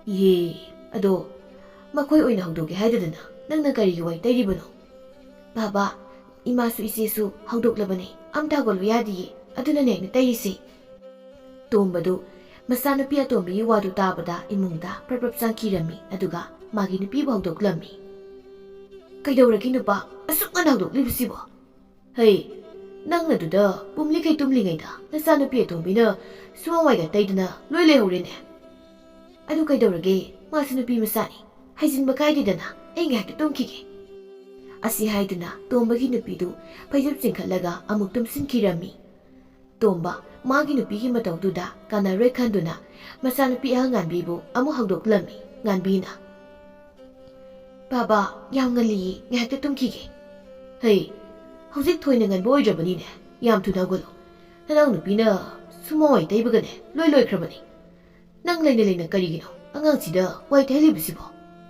"ꯏꯍꯦ, ꯑꯗꯣ ꯃꯈꯣꯏ ꯑꯣꯏꯅ ꯍꯧꯗꯣꯛꯀꯦ ꯍꯥꯏꯗꯗꯅ ꯅꯪꯅ ꯀꯔꯤꯒꯤ ꯋꯥꯏ ꯇꯩꯔꯤꯕꯅꯣ?" "ꯕꯥꯕꯥ, ꯏꯃꯥꯁꯨ ꯏꯆꯦꯁꯨ ꯍꯧꯗꯣꯛꯂꯕꯅꯦ, ꯑꯝꯇ ꯍꯧꯒꯠꯂꯨ ꯌꯥꯗꯤꯌꯦ, ꯑꯗꯨꯅꯅꯦ ꯑꯩꯅ ꯇꯩꯔꯤꯁꯦ꯫" ꯇꯣꯝꯕꯗꯨ ꯃꯆꯥꯅꯨꯄꯤ ꯑꯇꯣꯝꯕꯤꯒꯤ ꯋꯥꯗꯨ ꯇꯥꯕꯗ ꯏꯃꯨꯡꯗ ꯄ꯭ꯔꯞ ꯄ꯭ꯔꯞ ꯆꯪꯈꯤꯔꯝꯃꯤ, ꯑꯗꯨꯒ ꯃꯥꯒꯤ ꯅꯨꯄꯤꯕꯨ ꯍꯧꯗꯣꯛꯂꯝꯃꯤ꯫ "ꯀꯩꯗꯧꯔꯒꯦ ꯅꯨꯄꯥ, ꯑꯁꯨꯛ ꯉꯟꯅ ꯍꯧꯗꯣꯛꯂꯤꯕꯁꯤꯕꯣ?" "ꯍꯩ, ꯅꯪꯅ ꯑꯗꯨꯗ ꯄꯨꯝꯂꯤꯈꯩ ꯇꯨꯝꯂꯤꯉꯩꯗ ꯅꯆꯥꯅꯨꯄꯤ ꯑꯇꯣꯝꯕꯤꯅ ꯁꯨꯃꯥꯡ ꯋꯥꯏꯒ ꯇꯩꯗꯅ ꯂꯣꯏ ꯂꯩꯍꯧꯔꯦꯅꯦ꯫" "ꯑꯗꯨ ꯀꯩꯗꯧꯔꯒꯦ, ꯃꯥꯁꯨ ꯅꯨꯄꯤ ꯃꯆꯥꯅꯤ, ꯍꯩꯖꯤꯟꯕ ꯀꯥꯏꯗꯦꯗꯅ, ꯑꯩ ꯉꯥꯏꯍꯥꯛꯇ ꯇꯨꯝꯈꯤꯒꯦ꯫" ꯑꯁꯤ ꯍꯥꯏꯗꯨꯅ ꯇꯣꯝꯕꯒꯤ ꯅꯨꯄꯤꯗꯨ ꯐꯩꯖꯨꯞ ꯆꯤꯡꯈꯠꯂꯒ ꯑꯃꯨꯛ ꯇꯨꯝꯁꯤꯟꯈꯤꯔꯝꯃꯤ꯫ ꯇꯣꯝꯕ ꯃꯥꯒꯤ ꯅꯨꯄꯤꯒꯤ ꯃꯇꯧꯗꯨꯗ ꯀꯥꯟꯅꯔꯣꯏ ꯈꯟꯗꯨꯅ ꯃꯆꯥꯅꯨꯄꯤ ꯑꯍꯜ ꯉꯥꯟꯕꯤꯕꯨ ꯑꯃꯨꯛ ꯍꯧꯗꯣꯛꯂꯝꯃꯤ꯫ ꯉꯥꯟꯕꯤꯅ, "ꯕꯥꯕꯥ, ꯌꯥꯝ ꯉꯜꯂꯤꯌꯦ, ꯉꯥꯏꯍꯥꯛꯇ ꯇꯨꯝꯈꯤꯒꯦ꯫" "ꯍꯩ, ꯍꯧꯖꯤꯛ ꯊꯣꯏꯅ ꯉꯟꯕ ꯑꯣꯏꯗ꯭ꯔꯕꯅꯤꯅꯦ, ꯌꯥꯝ ꯊꯨꯅ ꯍꯧꯒꯠꯂꯨ꯫ ꯅꯅꯥꯎ ꯅꯨꯄꯤꯅ ꯁꯨꯃꯥꯡ ꯋꯥꯏ ꯇꯩꯕꯒꯅꯦ ꯂꯣꯏ ꯂꯣꯏꯈ꯭ꯔꯕꯅꯤ꯫ ꯅꯪ ꯂꯩꯅ ꯂꯩꯅ ꯀꯔꯤꯒꯤꯅꯣ ꯑꯉꯥꯡꯁꯤꯗ ꯋꯥꯏ ꯇꯩꯍꯜꯂꯤꯕꯁꯤꯕꯣ?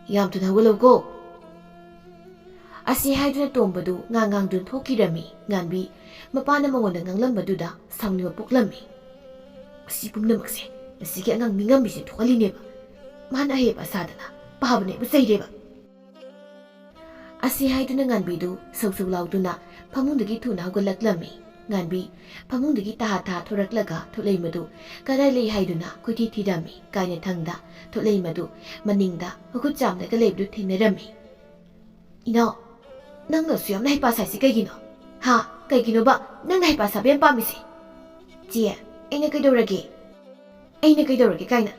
ꯌꯥꯝ ꯊꯨꯅ ꯍꯧꯒꯠꯂꯧꯀꯣ꯫" ꯑꯁꯤ ꯍꯥꯏꯗꯨꯅ ꯇꯣꯝꯕꯗꯨ ꯉꯥꯡ ꯉꯥꯡꯗꯨꯅ ꯊꯣꯛꯈꯤꯔꯝꯃꯤ꯫ ꯉꯥꯟꯕꯤ ꯃꯄꯥꯅ ꯃꯉꯣꯟꯗ ꯉꯥꯡꯂꯝꯕꯗꯨꯗ ꯁꯥꯎꯅꯤꯡꯕ ꯄꯣꯛꯂꯝꯃꯤ꯫ "ꯑꯁꯤ ꯄꯨꯝꯅꯃꯛꯁꯦ ꯃꯁꯤꯒꯤ ꯑꯉꯥꯡ ꯃꯤꯉꯝꯕꯤꯁꯤꯅ ꯊꯣꯛꯍꯜꯂꯤꯅꯦꯕ꯫ ꯃꯥꯅ ꯑꯍꯩꯕ ꯁꯥꯗꯅ ꯄꯥꯕꯅꯦꯕꯨ ꯆꯩꯔꯦꯕ꯫" ꯑꯁꯤ ꯍꯥꯏꯗꯨꯅ ꯉꯥꯟꯕꯤꯗꯨ ꯁꯧ ꯁꯧ ꯂꯥꯎꯗꯨꯅ ꯐꯃꯨꯡꯗꯒꯤ ꯊꯨꯅ ꯍꯧꯒꯠꯂꯛꯂꯝꯃꯤ꯫ ꯉꯥꯟꯕꯤ ꯐꯃꯨꯡꯗꯒꯤ ꯇꯍꯥ ꯇꯍꯥ ꯊꯣꯔꯛꯂꯒ ꯊꯣꯠꯂꯩꯃꯗꯨ ꯀꯗꯥꯏ ꯂꯩ ꯍꯥꯏꯗꯨꯅ ꯀꯣꯏꯊꯤ ꯊꯤꯔꯝꯃꯤ꯫ ꯀꯥꯏꯅꯊꯪꯗ ꯊꯣꯠꯂꯩꯃꯗꯨ ꯃꯅꯤꯡꯗ ꯃꯈꯨꯠ ꯆꯥꯝꯂꯒ ꯂꯩꯕꯗꯨ ꯊꯦꯡꯅꯔꯝꯃꯤ꯫ "ꯏꯅꯥꯎ, ꯅꯪꯅ ꯑꯁꯨꯛ ꯌꯥꯝꯅ ꯍꯩꯄꯥ ꯁꯥꯏꯁꯤ ꯀꯩꯒꯤꯅꯣ? ꯍꯥ? ꯀꯩꯒꯤꯅꯣꯕ ꯅꯪꯅ ꯍꯩꯄꯥ ꯁꯥꯕ ꯌꯥꯝ ꯄꯥꯝꯃꯤꯁꯦ?" "ꯆꯦ, ꯑꯩꯅ ꯀꯩꯗꯧꯔꯒꯦ? ꯑꯩꯅ ꯀꯩꯗꯧꯔꯒꯦ ꯀꯥꯏꯅ?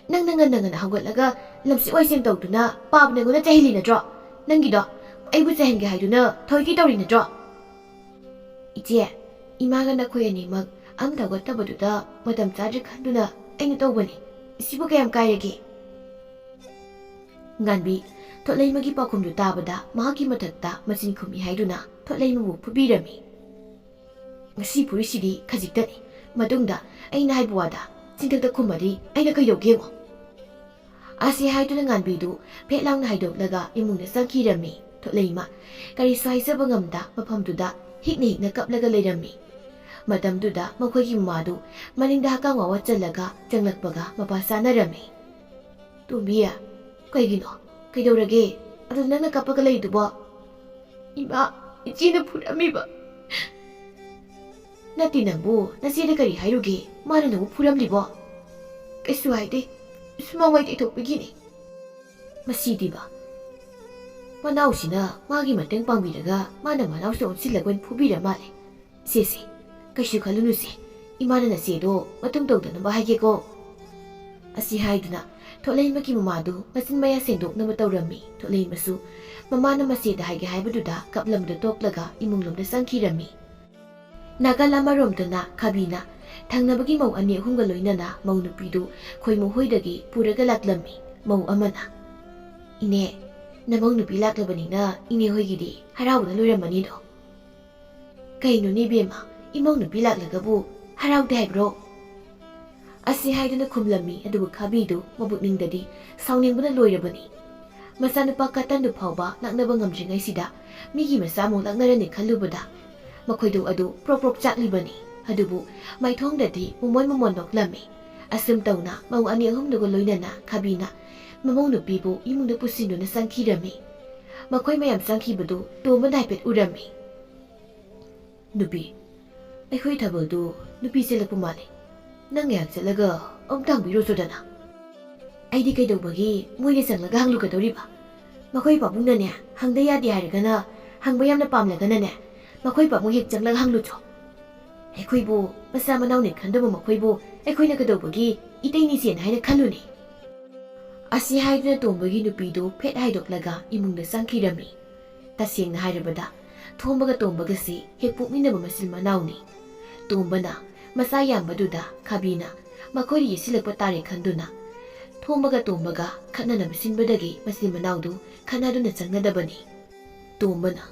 ꯅꯪꯅ ꯉꯟꯅ ꯉꯟꯅ ꯍꯧꯒꯠꯂꯒ ꯂꯝꯁꯤ ꯋꯥꯏꯁꯦꯡ ꯇꯧꯗꯨꯅ ꯄꯥꯕꯅ ꯑꯩꯉꯣꯟꯗ ꯆꯩꯍꯜꯂꯤ ꯅꯠꯇ꯭ꯔꯣ? ꯅꯪꯒꯤꯗꯣ ꯑꯩꯕꯨ ꯆꯩꯍꯟꯒꯦ ꯍꯥꯏꯗꯨꯅ ꯊꯧꯑꯣꯏꯀꯤ ꯇꯧꯔꯤ ꯅꯠꯇ꯭ꯔꯣ?" "ꯏꯆꯦ, ꯏꯃꯥꯒ ꯅꯈꯣꯏ ꯑꯅꯤꯃꯛ ꯑꯝꯇ ꯍꯧꯒꯠꯇꯕꯗꯨꯗ ꯃꯇꯝ ꯆꯥꯗ꯭ꯔꯦ ꯈꯟꯗꯨꯅ ꯑꯩꯅ ꯇꯧꯕꯅꯤ꯫ ꯁꯤꯕꯨ ꯀꯌꯥꯝ ꯀꯥꯏꯔꯒꯦ?" ꯉꯥꯟꯕꯤ ꯊꯣꯠꯂꯩꯃꯒꯤ ꯄꯥꯎꯈꯨꯝꯗꯨ ꯇꯥꯕꯗ ꯃꯍꯥꯛꯀꯤ ꯃꯊꯛꯇ ꯃꯆꯤꯟ ꯈꯨꯝꯃꯤ ꯍꯥꯏꯗꯨꯅ ꯊꯣꯠꯂꯩꯃꯕꯨ ꯐꯨꯕꯤꯔꯝꯃꯤ꯫ "ꯉꯁꯤ ꯐꯨꯔꯤꯁꯤꯗꯤ ꯈꯖꯤꯛꯇꯅꯤ꯫ ꯃꯇꯨꯡꯗ ꯑꯩꯅ ꯍꯥꯏꯕ ꯋꯥꯗ ꯆꯤꯟꯊꯛꯇ ꯈꯨꯝꯃꯗꯤ ꯑꯩꯅ ꯀꯩꯗꯧꯒꯦ ꯌꯦꯡꯉꯣ꯫" ꯑꯁꯤ ꯍꯥꯏꯗꯨꯅ ꯉꯥꯟꯕꯤꯗꯨ ꯐꯦꯠ ꯂꯥꯎꯅ ꯍꯥꯏꯗꯣꯛꯂꯒ ꯏꯃꯨꯡꯗ ꯆꯪꯈꯤꯔꯝꯃꯤ꯫ ꯊꯣꯠꯂꯩꯃ ꯀꯔꯤꯁꯨ ꯍꯥꯏꯖꯕ ꯉꯝꯗ ꯃꯐꯝꯗꯨꯗ ꯍꯤꯛꯅ ꯍꯤꯛꯅ ꯀꯞꯂꯒ ꯂꯩꯔꯝꯃꯤ꯫ ꯃꯇꯝꯗꯨꯗ ꯃꯈꯣꯏꯒꯤ ꯃꯃꯥꯗꯨ ꯃꯅꯤꯡꯗ ꯍꯛꯀꯥꯝ ꯋꯥꯋꯠ ꯆꯜꯂꯒ ꯆꯪꯂꯛꯄꯒ ꯃꯄꯥ ꯆꯥꯅꯔꯝꯃꯤ꯫ "ꯇꯣꯝꯕꯤ, ꯀꯩꯒꯤꯅꯣ? ꯀꯩꯗꯧꯔꯒꯦ? ꯑꯗꯨ ꯅꯪꯅ ꯀꯞꯄꯒ ꯂꯩꯗꯨꯕꯣ?" "ꯏꯃꯥ, ꯏꯆꯦꯅ ꯐꯨꯔꯝꯃꯤꯕ꯫" "ꯅꯠꯇꯦ ꯅꯪꯕꯨ, ꯅꯆꯦꯗ ꯀꯔꯤ ꯍꯥꯏꯔꯨꯒꯦ? ꯃꯥꯅ ꯅꯪꯕꯨ ꯐꯨꯔꯝꯂꯤꯕꯣ?" "ꯀꯩꯁꯨ ꯍꯥꯏꯗꯦ, ꯁꯨꯃꯥꯡ ꯋꯥꯏ ꯇꯩꯊꯣꯛꯄꯒꯤꯅꯤ꯫" ꯃꯁꯤꯗꯤꯕ, ꯃꯅꯥꯎꯁꯤꯅ ꯃꯥꯒꯤ ꯃꯇꯦꯡ ꯄꯥꯡꯕꯤꯔꯒ ꯃꯥꯅ ꯃꯅꯥꯎꯁꯤꯗ ꯑꯣꯟꯁꯤꯜꯂꯒ ꯑꯣꯏꯅ ꯐꯨꯕꯤꯔ ꯃꯥꯜꯂꯦ꯫ "ꯁꯦ ꯁꯦ, ꯀꯩꯁꯨ ꯈꯜꯂꯨꯅꯨꯁꯦ, ꯏꯃꯥꯅ ꯅꯆꯦꯗꯣ ꯃꯇꯨꯡ ꯇꯧꯗꯅꯕ ꯍꯥꯏꯒꯦꯀꯣ꯫" ꯑꯁꯤ ꯍꯥꯏꯗꯨꯅ ꯊꯣꯠꯂꯩꯃꯒꯤ ꯃꯃꯥꯗꯨ ꯃꯆꯤꯟ ꯃꯌꯥ ꯁꯦꯡꯗꯣꯛꯅꯕ ꯇꯧꯔꯝꯃꯤ꯫ ꯊꯣꯠꯂꯩꯃꯁꯨ ꯃꯃꯥꯅ ꯃꯆꯦꯗ ꯍꯥꯏꯒꯦ ꯍꯥꯏꯕꯗꯨꯗ ꯀꯞꯂꯝꯕꯗꯨ ꯇꯣꯛꯂꯒ ꯏꯃꯨꯡꯂꯣꯝꯗ ꯆꯪꯈꯤꯔꯝꯃꯤ꯫ ꯅꯥꯀꯜ ꯑꯃꯔꯣꯝꯗꯅ ꯈꯥꯕꯤꯅ ꯊꯪꯅꯕꯒꯤ ꯃꯧ ꯑꯅꯤ ꯑꯍꯨꯝꯒ ꯂꯣꯏꯅꯅ ꯃꯧ ꯅꯨꯄꯤꯗꯨ ꯈꯣꯏꯃꯨ ꯍꯣꯏꯗꯒꯤ ꯄꯨꯔꯒ ꯂꯥꯛꯂꯝꯃꯤ꯫ ꯃꯧ ꯑꯃꯅ, "ꯏꯅꯦ, ꯅꯃꯧ ꯅꯨꯄꯤ ꯂꯥꯛꯂꯕꯅꯤꯅ ꯏꯅꯦ ꯍꯣꯏꯒꯤꯗꯤ ꯍꯔꯥꯎꯕꯅ ꯂꯣꯏꯔꯝꯃꯅꯤꯗꯣ꯫" "ꯀꯩꯅꯣꯅꯦ ꯏꯕꯦꯝꯃ, ꯏꯃꯧ ꯅꯨꯄꯤ ꯂꯥꯛꯂꯒꯕꯨ ꯍꯔꯥꯎꯗꯦ ꯍꯥꯏꯕ꯭ꯔꯣ?" ꯑꯁꯤ ꯍꯥꯏꯗꯨꯅ ꯈꯨꯝꯂꯝꯃꯤ꯫ ꯑꯗꯨꯕꯨ ꯈꯥꯕꯤꯗꯨ ꯃꯕꯨꯛꯅꯤꯡꯗꯗꯤ ꯁꯥꯎꯅꯤꯡꯕꯅ ꯂꯣꯏꯔꯕꯅꯤ꯫ ꯃꯆꯥꯅꯨꯄꯥ ꯀꯇꯟꯗꯨ ꯐꯥꯎꯕ ꯂꯥꯛꯅꯕ ꯉꯝꯗ꯭ꯔꯤꯉꯩꯁꯤꯗ ꯃꯤꯒꯤ ꯃꯆꯥ ꯑꯃꯨꯛ ꯂꯥꯛꯅꯔꯅꯤ ꯈꯜꯂꯨꯕꯗ ꯃꯈꯣꯏꯗꯨ ꯑꯗꯨ ꯄ꯭ꯔꯣꯛ ꯄ꯭ꯔꯣꯛ ꯆꯥꯛꯂꯤꯕꯅꯤ꯫ ꯑꯗꯨꯕꯨ ꯃꯥꯏꯊꯣꯡꯗꯗꯤ ꯃꯣꯃꯣꯟ ꯃꯣꯃꯣꯟ ꯅꯣꯛꯂꯝꯃꯤ꯫ ꯑꯁꯨꯝ ꯇꯧꯅ ꯃꯧ ꯑꯅꯤ ꯑꯍꯨꯝꯗꯨꯒ ꯂꯣꯏꯅꯅ ꯈꯥꯕꯤꯅ ꯃꯃꯧ ꯅꯨꯄꯤꯕꯨ ꯏꯃꯨꯡꯗ ꯄꯨꯁꯤꯟꯗꯨꯅ ꯆꯪꯈꯤꯔꯝꯃꯤ꯫ ꯃꯈꯣꯏ ꯃꯌꯥꯝ ꯆꯪꯈꯤꯕꯗꯨ ꯇꯣꯝꯕꯅ ꯍꯥꯏꯐꯦꯠ ꯎꯔꯝꯃꯤ꯫ "ꯅꯨꯄꯤ, ꯑꯩꯈꯣꯏ ꯊꯥꯕꯜꯗꯨ ꯅꯨꯄꯤ ꯆꯦꯜꯂꯛꯄ ꯃꯥꯜꯂꯤ꯫ ꯅꯪ ꯉꯥꯏꯍꯥꯛ ꯆꯠꯂꯒ ꯑꯃꯨꯛꯇ ꯍꯪꯕꯤꯔꯨꯆꯣꯗꯅ꯫" "ꯑꯩꯗꯤ ꯀꯩꯗꯧꯕꯒꯤ ꯃꯣꯏꯅ ꯆꯪꯂꯒ ꯍꯪꯂꯨꯒꯗꯧꯔꯤꯕ? ꯃꯈꯣꯏ ꯄꯥꯕꯨꯡꯅꯅꯦ, ꯍꯪꯗ ꯌꯥꯗꯦ ꯍꯥꯏꯔꯒꯅ, ꯍꯪꯕ ꯌꯥꯝꯅ ꯄꯥꯝꯂꯒꯅꯅꯦ, ꯃꯈꯣꯏ ꯄꯥꯕꯨꯡ ꯍꯦꯛ ꯆꯪꯂꯒ ꯍꯪꯂꯨꯆꯣ꯫ ꯑꯩꯈꯣꯏꯕꯨ ꯃꯆꯥ ꯃꯅꯥꯎꯅꯤ ꯈꯟꯗꯕ ꯃꯈꯣꯏꯕꯨ ꯑꯩꯈꯣꯏꯅ ꯀꯩꯗꯧꯕꯒꯤ ꯏꯇꯩꯅꯤ ꯆꯦꯟ ꯍꯥꯏꯅ ꯈꯜꯂꯨꯅꯤ?" ꯑꯁꯤ ꯍꯥꯏꯗꯨꯅ ꯇꯣꯝꯕꯒꯤ ꯅꯨꯄꯤꯗꯨ ꯐꯦꯠ ꯍꯥꯏꯗꯣꯛꯂꯒ ꯏꯃꯨꯡꯗ ꯆꯪꯈꯤꯔꯝꯃꯤ꯫ ꯇꯁꯦꯡꯅ ꯍꯥꯏꯔꯕꯗ ꯊꯣꯝꯕꯒ ꯇꯣꯝꯕꯒꯁꯤ ꯍꯦꯛ ꯄꯣꯛꯃꯤꯟꯅꯕ ꯃꯆꯤꯟ ꯃꯅꯥꯎꯅꯤ꯫ ꯇꯣꯝꯕꯅ ꯃꯆꯥ ꯌꯥꯝꯕꯗꯨꯗ ꯈꯥꯕꯤꯅ ꯃꯈꯣꯏꯗ ꯌꯦꯠꯁꯤꯜꯂꯛꯄ ꯇꯥꯔꯦ ꯈꯟꯗꯨꯅ ꯊꯣꯝꯕꯒ ꯇꯣꯝꯕꯒ ꯈꯠꯅꯅꯕ ꯁꯤꯟꯕꯗꯒꯤ ꯃꯆꯤꯟ ꯃꯅꯥꯎꯗꯨ ꯈꯠꯅꯗꯨꯅ ꯆꯪꯅꯗꯕꯅꯤ꯫ ꯇꯣꯝꯕꯅ,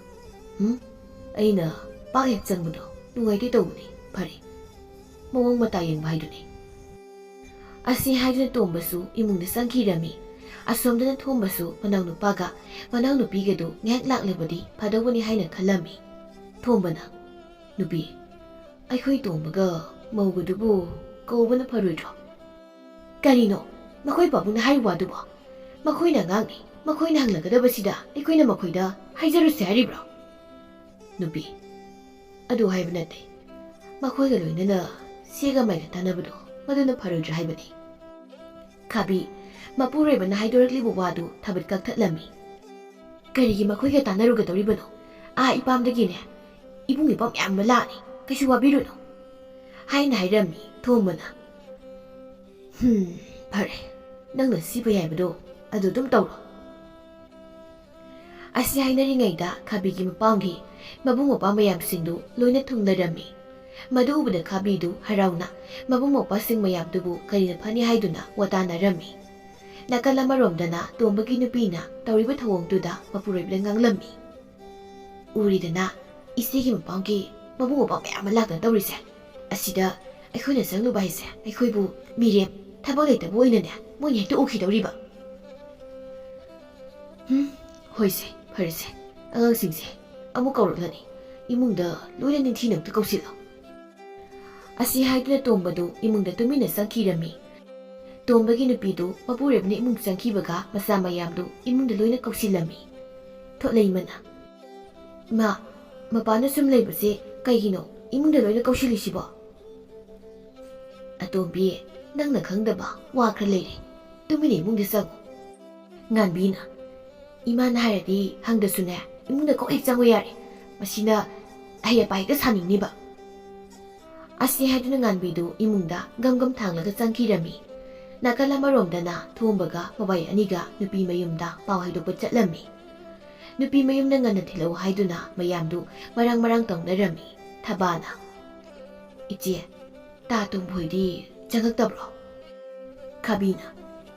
"ꯎꯝ, ꯑꯩꯅ ꯄꯥꯛ ꯍꯦꯛ ꯆꯪꯕꯗꯣ ꯅꯨꯡꯉꯥꯏꯇꯦ ꯇꯧꯕꯅꯤ꯫ ꯐꯔꯦ, ꯃꯑꯣꯡ ꯃꯇꯥ ꯌꯦꯡꯕ ꯍꯥꯏꯗꯨꯅꯤ꯫" ꯑꯁꯤ ꯍꯥꯏꯗꯨꯅ ꯇꯣꯝꯕꯁꯨ ꯏꯃꯨꯡꯗ ꯆꯪꯈꯤꯔꯝꯃꯤ꯫ ꯑꯁꯣꯝꯗꯅ ꯊꯣꯝꯕꯁꯨ ꯃꯅꯥꯎꯅꯨꯄꯥꯒ ꯃꯅꯥꯎꯅꯨꯄꯤꯒꯗꯨ ꯉꯥꯏꯍꯥꯛ ꯂꯥꯛꯂꯕꯗꯤ ꯐꯗꯧꯕꯅꯤ ꯍꯥꯏꯅ ꯈꯜꯂꯝꯃꯤ꯫ ꯊꯣꯝꯕꯅ, "ꯅꯨꯄꯤ, ꯑꯩꯈꯣꯏ ꯇꯣꯝꯕꯒ ꯃꯧꯒꯗꯨꯕꯨ ꯀꯧꯕꯅ ꯐꯔꯣꯏꯗ꯭ꯔꯣ?" "ꯀꯔꯤꯅꯣ ꯃꯈꯣꯏ ꯄꯥꯕꯨꯡꯅ ꯍꯥꯏꯔꯤꯕ ꯋꯥꯗꯨꯕꯣ? ꯃꯈꯣꯏꯅ ꯑꯉꯥꯡꯅꯤ, ꯃꯈꯣꯏꯅ ꯍꯪꯂꯒꯗꯕꯁꯤꯗ ꯑꯩꯈꯣꯏꯅ ꯃꯈꯣꯏꯗ ꯍꯥꯏꯖꯔꯨꯁꯦ ꯍꯥꯏꯔꯤꯕ꯭ꯔꯣ?" "ꯅꯨꯄꯤ, ꯑꯗꯨ ꯍꯥꯏꯕ ꯅꯠꯇꯦ꯫ ꯃꯈꯣꯏꯒ ꯂꯣꯏꯅꯅ ꯁꯦꯒ ꯃꯥꯏꯒ ꯇꯥꯟꯅꯕꯗꯣ ꯃꯗꯨꯅ ꯐꯔꯣꯏꯗ꯭ꯔꯥ ꯍꯥꯏꯕꯅꯤ꯫" ꯈꯥꯕꯤ, ꯃꯄꯨꯔꯣꯏꯕꯅ ꯍꯥꯏꯗꯣꯔꯛꯂꯤꯕ ꯋꯥꯗꯨ ꯊꯥꯕꯠ ꯀꯛꯊꯠꯂꯝꯃꯤ꯫ "ꯀꯔꯤꯒꯤ ꯃꯈꯣꯏꯒ ꯇꯥꯟꯅꯔꯨꯒꯗꯧꯔꯤꯕꯅꯣ? ꯑꯥ ꯏꯄꯥꯝꯗꯒꯤꯅꯦ ꯏꯕꯨꯡ ꯏꯄꯥ ꯃꯌꯥꯝ ꯑꯃ ꯂꯥꯛꯑꯅꯤ, ꯀꯩꯁꯨ ꯋꯥꯕꯤꯔꯨꯅꯨ," ꯍꯥꯏꯅ ꯍꯥꯏꯔꯝꯃꯤ ꯊꯣꯝꯕꯅ꯫ "ꯍꯨꯝ, ꯐꯔꯦ, ꯅꯪꯅ ꯁꯤꯕ ꯌꯥꯏꯕꯗꯣ ꯑꯗꯨ ꯑꯗꯨꯝ ꯇꯧꯔꯣ꯫" ꯑꯁꯤ ꯍꯥꯏꯅꯔꯤꯉꯩꯗ ꯈꯥꯕꯤꯒꯤ ꯃꯄꯥꯝꯒꯤ ꯃꯕꯨꯡ ꯃꯧꯄ꯭ꯋꯥ ꯃꯌꯥꯝꯁꯤꯡꯗꯨ ꯂꯣꯏꯅ ꯊꯨꯡꯂꯔꯝꯃꯤ꯫ ꯃꯗꯨ ꯎꯕꯗ ꯈꯥꯕꯤꯗꯨ ꯍꯔꯥꯎꯅ ꯃꯕꯨꯡ ꯃꯧꯄ꯭ꯋꯥꯁꯤꯡ ꯃꯌꯥꯝꯗꯨꯕꯨ ꯀꯔꯤꯅ ꯐꯅꯤ ꯍꯥꯏꯗꯨꯅ ꯋꯥ ꯇꯥꯅꯔꯝꯃꯤ꯫ ꯅꯥꯀꯜ ꯑꯃꯔꯣꯝꯗꯅ ꯇꯣꯝꯕꯒꯤ ꯅꯨꯄꯤꯅ ꯇꯧꯔꯤꯕ ꯊꯧꯑꯣꯡꯗꯨꯗ ꯃꯄꯨꯔꯣꯏꯕꯗ ꯉꯥꯡꯂꯝꯃꯤ꯫ "ꯎꯔꯤꯗꯅ, ꯏꯆꯦꯒꯤ ꯃꯄꯥꯝꯒꯤ ꯃꯕꯨꯡ ꯃꯧꯄ꯭ꯋꯥ ꯃꯌꯥꯝ ꯑꯃ ꯂꯥꯛꯇꯅ ꯇꯧꯔꯤꯁꯦ꯫ ꯑꯁꯤꯗ ꯑꯩꯈꯣꯏꯅ ꯆꯪꯂꯨꯕ ꯍꯥꯏꯁꯦ ꯑꯩꯈꯣꯏꯕꯨ ꯃꯤꯔꯦꯝ, ꯊꯕꯛ ꯂꯩꯇꯕ ꯑꯣꯏꯅꯅꯦ ꯃꯣꯏꯅ ꯍꯦꯛꯇ ꯎꯈꯤꯗꯧꯔꯤꯕ꯫" "ꯎꯝ, ꯍꯣꯏꯁꯦ, ꯐꯔꯦꯁꯦ, ꯑꯉꯥꯡꯁꯤꯡꯁꯦ ꯑꯃꯨꯛ ꯀꯧꯔꯛꯂꯅꯤ, ꯏꯃꯨꯡꯗ ꯂꯣꯏꯅ ꯅꯤꯡꯊꯤꯅ ꯑꯝꯇ ꯀꯧꯁꯤꯜꯂꯣ"꯫ ꯑꯁꯤ ꯍꯥꯏꯗꯨꯅ ꯇꯣꯝꯕꯗꯨ ꯏꯃꯨꯡꯗ ꯇꯨꯃꯤꯟꯅ ꯆꯪꯈꯤꯔꯝꯃꯤ꯫ ꯇꯣꯝꯕꯒꯤ ꯅꯨꯄꯤꯗꯨ ꯃꯄꯨꯔꯣꯏꯕꯅ ꯏꯃꯨꯡ ꯆꯪꯈꯤꯕꯒ ꯃꯆꯥ ꯃꯌꯥꯝꯗꯨ ꯏꯃꯨꯡꯗ ꯂꯣꯏꯅ ꯀꯧꯁꯤꯜꯂꯝꯃꯤ꯫ ꯊꯣꯠꯂꯩꯃꯅ, "ꯏꯃꯥ, ꯃꯄꯥꯟꯗ ꯁꯨꯝ ꯂꯩꯕꯁꯦ ꯀꯩꯒꯤꯅꯣ ꯏꯃꯨꯡꯗ ꯂꯣꯏꯅ ꯀꯧꯁꯤꯜꯂꯤꯁꯤꯕꯣ?" "ꯑꯇꯣꯝꯕꯤ, ꯅꯪꯅ ꯈꯪꯗꯕ ꯋꯥ ꯈꯔ ꯂꯩꯔꯦ, ꯇꯨꯃꯤꯟꯅ ꯏꯃꯨꯡꯗ ꯆꯪꯉꯨ"꯫ ꯉꯥꯟꯕꯤꯅ, "ꯏꯃꯥꯅ ꯍꯥꯏꯔꯗꯤ ꯍꯪꯗꯁꯨꯅꯦ ꯏꯃꯨꯡꯗ ꯀꯣꯛ ꯍꯦꯛ ꯆꯪꯉꯨ ꯌꯥꯔꯦ, ꯃꯁꯤꯅ ꯑꯍꯩ ꯑꯄꯥ ꯍꯦꯛꯇ ꯁꯥꯅꯤꯡꯅꯤꯕ"꯫ ꯑꯁꯤ ꯍꯥꯏꯗꯨꯅ ꯉꯥꯟꯕꯤꯗꯨ ꯏꯃꯨꯡꯗ ꯒꯝ ꯒꯝ ꯊꯥꯡꯂꯒ ꯆꯪꯈꯤꯔꯝꯃꯤ꯫ ꯅꯥꯀꯜ ꯑꯃꯔꯣꯝꯗꯅ ꯊꯣꯝꯕꯒ ꯃꯕꯥꯏ ꯑꯅꯤꯒ ꯅꯨꯄꯤ ꯃꯌꯨꯝꯗ ꯄꯥꯎ ꯍꯥꯏꯗꯣꯛꯄ ꯆꯠꯂꯝꯃꯤ꯫ ꯅꯨꯄꯤ ꯃꯌꯨꯝꯅ ꯉꯟꯅ ꯊꯤꯜꯂꯛꯎ ꯍꯥꯏꯗꯨꯅ ꯃꯌꯥꯝꯗꯨ ꯃꯔꯥꯡ ꯃꯔꯥꯡ ꯇꯧꯅꯔꯝꯃꯤ꯫ ꯊꯕꯥꯅ, "ꯏꯆꯦ, ꯇꯥ ꯇꯣꯝꯕ ꯍꯣꯏꯗꯤ ꯆꯪꯉꯛꯇꯕ꯭ꯔꯣ?" ꯈꯥꯕꯤꯅ,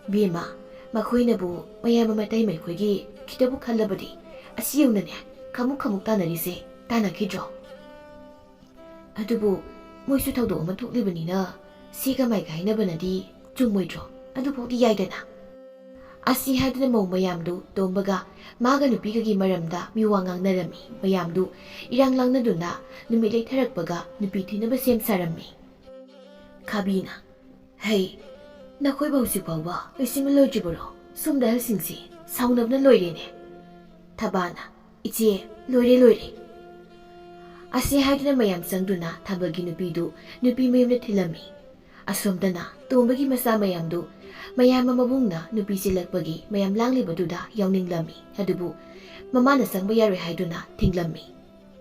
"ꯕꯦꯝꯃ, ꯃꯈꯣꯏꯅꯕꯨ ꯃꯌꯥꯝꯕ ꯃꯇꯩ ꯃꯈꯣꯏꯒꯤ ꯈꯤꯇꯕꯨ ꯈꯜꯂꯕꯗꯤ ꯑꯁꯤ ꯌꯧꯅꯅꯦ ꯈꯃꯨꯛ ꯈꯃꯨꯛ ꯇꯥꯅꯔꯤꯁꯦ ꯇꯥꯅꯈꯤꯗ꯭ꯔꯣ? ꯑꯗꯨꯕꯨ ꯃꯣꯏꯁꯨ ꯊꯧꯗꯣꯛ ꯑꯃ ꯊꯣꯛꯂꯤꯕꯅꯤꯅ ꯁꯤꯒ ꯃꯥꯏꯒ ꯍꯥꯏꯅꯕꯅꯗꯤ ꯆꯨꯝꯃꯣꯏꯗ꯭ꯔꯣ? ꯑꯗꯨꯐꯥꯎꯗꯤ ꯌꯥꯏꯗꯅ"꯫ ꯑꯁꯤ ꯍꯥꯏꯗꯨꯅ ꯃꯧ ꯃꯌꯥꯝꯗꯨ ꯇꯣꯝꯕꯒ ꯃꯥꯒ ꯅꯨꯄꯤꯒꯒꯤ ꯃꯔꯝꯗ ꯃꯤꯋꯥ ꯉꯥꯡꯅꯔꯝꯃꯤ꯫ ꯃꯌꯥꯝꯗꯨ ꯏꯔꯥꯡ ꯂꯥꯡꯅꯗꯨꯅ ꯅꯨꯃꯤꯠ ꯂꯩꯊꯔꯛꯄꯒ ꯅꯨꯄꯤ ꯊꯤꯅꯕ ꯁꯦꯝ ꯁꯥꯔꯝꯃꯤ꯫ ꯈꯥꯕꯤꯅ, "ꯍꯩ, ꯅꯈꯣꯏꯕꯨ ꯍꯧꯖꯤꯛ ꯐꯥꯎꯕ ꯂꯣꯏꯁꯤꯟꯕ ꯂꯣꯏꯗ꯭ꯔꯤꯕꯔꯣ? ꯁꯣꯝꯗ ꯑꯍꯜꯁꯤꯡꯁꯤ ꯁꯥꯎꯅꯕꯅ ꯂꯣꯏꯔꯦꯅꯦ"꯫ ꯊꯕꯥꯅ, "ꯏꯆꯦ, ꯂꯣꯏꯔꯦ, ꯂꯣꯏꯔꯦ"꯫ ꯑꯁꯤ ꯍꯥꯏꯗꯨꯅ ꯃꯌꯥꯝ ꯆꯪꯗꯨꯅ ꯊꯥꯕꯜꯒꯤ ꯅꯨꯄꯤꯗꯨ ꯅꯨꯄꯤ ꯃꯌꯨꯝꯗ ꯊꯤꯜꯂꯝꯃꯤ꯫ ꯑꯁꯣꯝꯗꯅ ꯇꯣꯝꯕꯒꯤ ꯃꯆꯥ ꯃꯌꯥꯝꯗꯨ ꯃꯌꯥꯝꯕ ꯃꯕꯨꯡꯅ ꯅꯨꯄꯤ ꯆꯦꯜꯂꯛꯄꯒꯤ ꯃꯌꯥꯝ ꯂꯥꯡꯂꯤꯕꯗꯨꯗ ꯌꯥꯎꯅꯤꯡꯂꯝꯃꯤ꯫ ꯑꯗꯨꯕꯨ ꯃꯃꯥꯅ ꯆꯪꯕ ꯌꯥꯔꯣꯏ ꯍꯥꯏꯗꯨꯅ ꯊꯤꯡꯂꯝꯃꯤ꯫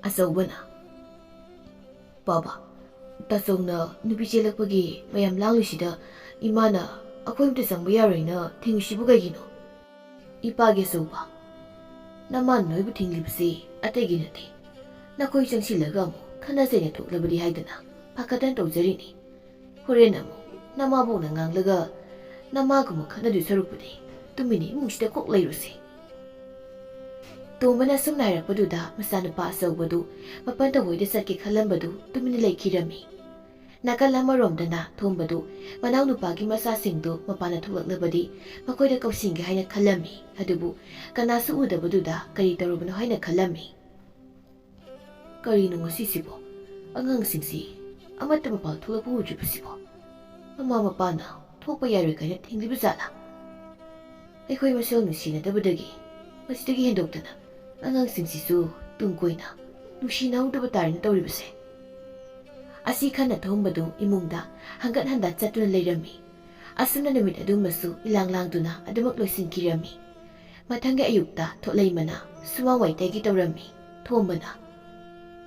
ꯑꯆꯧꯕꯅ, "ꯄꯥꯕ, ꯇꯥꯆꯧꯅ ꯅꯨꯄꯤ ꯆꯦꯜꯂꯛꯄꯒꯤ ꯃꯌꯥꯝ ꯂꯥꯡꯂꯤꯁꯤꯗ ꯏꯃꯥꯅ ꯑꯩꯈꯣꯏ ꯑꯝꯇ ꯆꯪꯕ ꯌꯥꯔꯣꯏꯅ ꯊꯤꯡꯉꯤꯁꯤꯕꯨ ꯀꯩꯒꯤꯅꯣ?" "ꯏꯄꯥꯒꯤ ꯑꯆꯧꯕ, ꯅꯃꯥꯅ ꯅꯣꯏꯕꯨ ꯊꯤꯡꯂꯤꯕꯁꯤ ꯑꯇꯩꯒꯤ ꯅꯠꯇꯦ꯫ ꯅꯈꯣꯏ ꯆꯪꯁꯤꯜꯂꯒ ꯑꯃꯨꯛ ꯈꯠꯅ ꯆꯩꯅ ꯊꯣꯛꯂꯕꯗꯤ ꯍꯥꯏꯗꯅ ꯄꯥꯈꯠꯇꯅ ꯇꯧꯖꯔꯤꯅꯤ꯫ ꯍꯣꯔꯦꯟ ꯑꯃꯨꯛ ꯅꯃꯥꯕꯣꯛꯅ ꯉꯥꯡꯂꯒ ꯅꯃꯥꯒꯨꯝꯕ ꯈꯠꯅꯗꯣꯏ ꯁꯔꯨꯛꯄꯨꯗꯤ ꯇꯨꯃꯤꯟꯅ ꯏꯃꯨꯡꯁꯤꯗ ꯀꯣꯛ ꯂꯩꯔꯨꯁꯤ"꯫ ꯇꯣꯝꯕꯅ ꯑꯁꯨꯝꯅ ꯍꯥꯏꯔꯛꯄꯗꯨꯗ ꯃꯆꯥꯅꯨꯄꯥ ꯑꯆꯧꯕꯗꯨ ꯃꯄꯟꯇ ꯍꯣꯏꯗ ꯆꯠꯀꯦ ꯈꯜꯂꯝꯕꯗꯨ ꯇꯨꯃꯤꯟꯅ ꯂꯩꯈꯤꯔꯝꯃꯤ꯫ ꯅꯥꯀꯜ ꯑꯃꯔꯣꯝꯗꯅ ꯊꯣꯝꯕꯗꯨ ꯃꯅꯥꯎꯅꯨꯄꯥꯒꯤ ꯃꯆꯥꯁꯤꯡꯗꯨ ꯃꯄꯥꯟꯗ ꯊꯣꯛꯂꯛꯂꯕꯗꯤ ꯃꯈꯣꯏꯗ ꯀꯧꯁꯤꯟꯒꯦ ꯍꯥꯏꯅ ꯈꯜꯂꯝꯃꯤ꯫ ꯑꯗꯨꯕꯨ ꯀꯅꯥꯁꯨ ꯎꯗꯕꯗꯨꯗ ꯀꯔꯤ ꯇꯧꯔꯕꯅꯣ ꯍꯥꯏꯅ ꯈꯜꯂꯝꯃꯤ꯫ "ꯀꯔꯤꯅꯣ ꯉꯁꯤꯁꯤꯕꯣ? ꯑꯉꯥꯡꯁꯤꯡꯁꯤ ꯑꯃꯠꯇ ꯃꯄꯥꯟ ꯊꯣꯛꯂꯛꯄ ꯎꯗ꯭ꯔꯤꯕꯁꯤꯕꯣ? ꯃꯃꯥ ꯃꯄꯥꯅ ꯊꯣꯛꯄ ꯌꯥꯔꯣꯏ ꯀꯥꯏꯅ ꯊꯤꯡꯂꯤꯕ ꯖꯥꯠꯂꯥ? ꯑꯩꯈꯣꯏ ꯃꯁꯦꯜ ꯅꯨꯡꯁꯤꯅꯗꯕꯗꯒꯤ ꯃꯁꯤꯗꯒꯤ ꯍꯦꯟꯗꯣꯛꯇꯅ ꯑꯉꯥꯡꯁꯤꯡꯁꯤꯁꯨ ꯇꯨꯡ ꯀꯣꯏꯅ ꯅꯨꯡꯁꯤꯅꯍꯧꯗꯕ ꯇꯥꯔꯦꯅ ꯇꯧꯔꯤꯕꯁꯦ?" ꯑꯁꯤ ꯈꯟꯅ ꯊꯣꯝꯕꯗꯨ ꯏꯃꯨꯡꯗ ꯍꯪꯒꯠ ꯍꯟꯗ ꯆꯠꯇꯨꯅ ꯂꯩꯔꯝꯃꯤ꯫ ꯑꯁꯨꯝꯅ ꯅꯨꯃꯤꯠ ꯑꯗꯨꯃꯁꯨ ꯏꯂꯥꯡ ꯂꯥꯡꯗꯨꯅ ꯑꯗꯨꯃꯛ ꯂꯣꯏꯁꯤꯟꯈꯤꯔꯝꯃꯤ꯫ ꯃꯊꯪꯒꯤ ꯑꯌꯨꯛꯇ ꯊꯣꯠꯂꯩꯃꯅ ꯁꯨꯃꯥꯡ ꯋꯥꯏꯇꯩꯒꯤ ꯇꯧꯔꯝꯃꯤ꯫ ꯊꯣꯝꯕꯅ,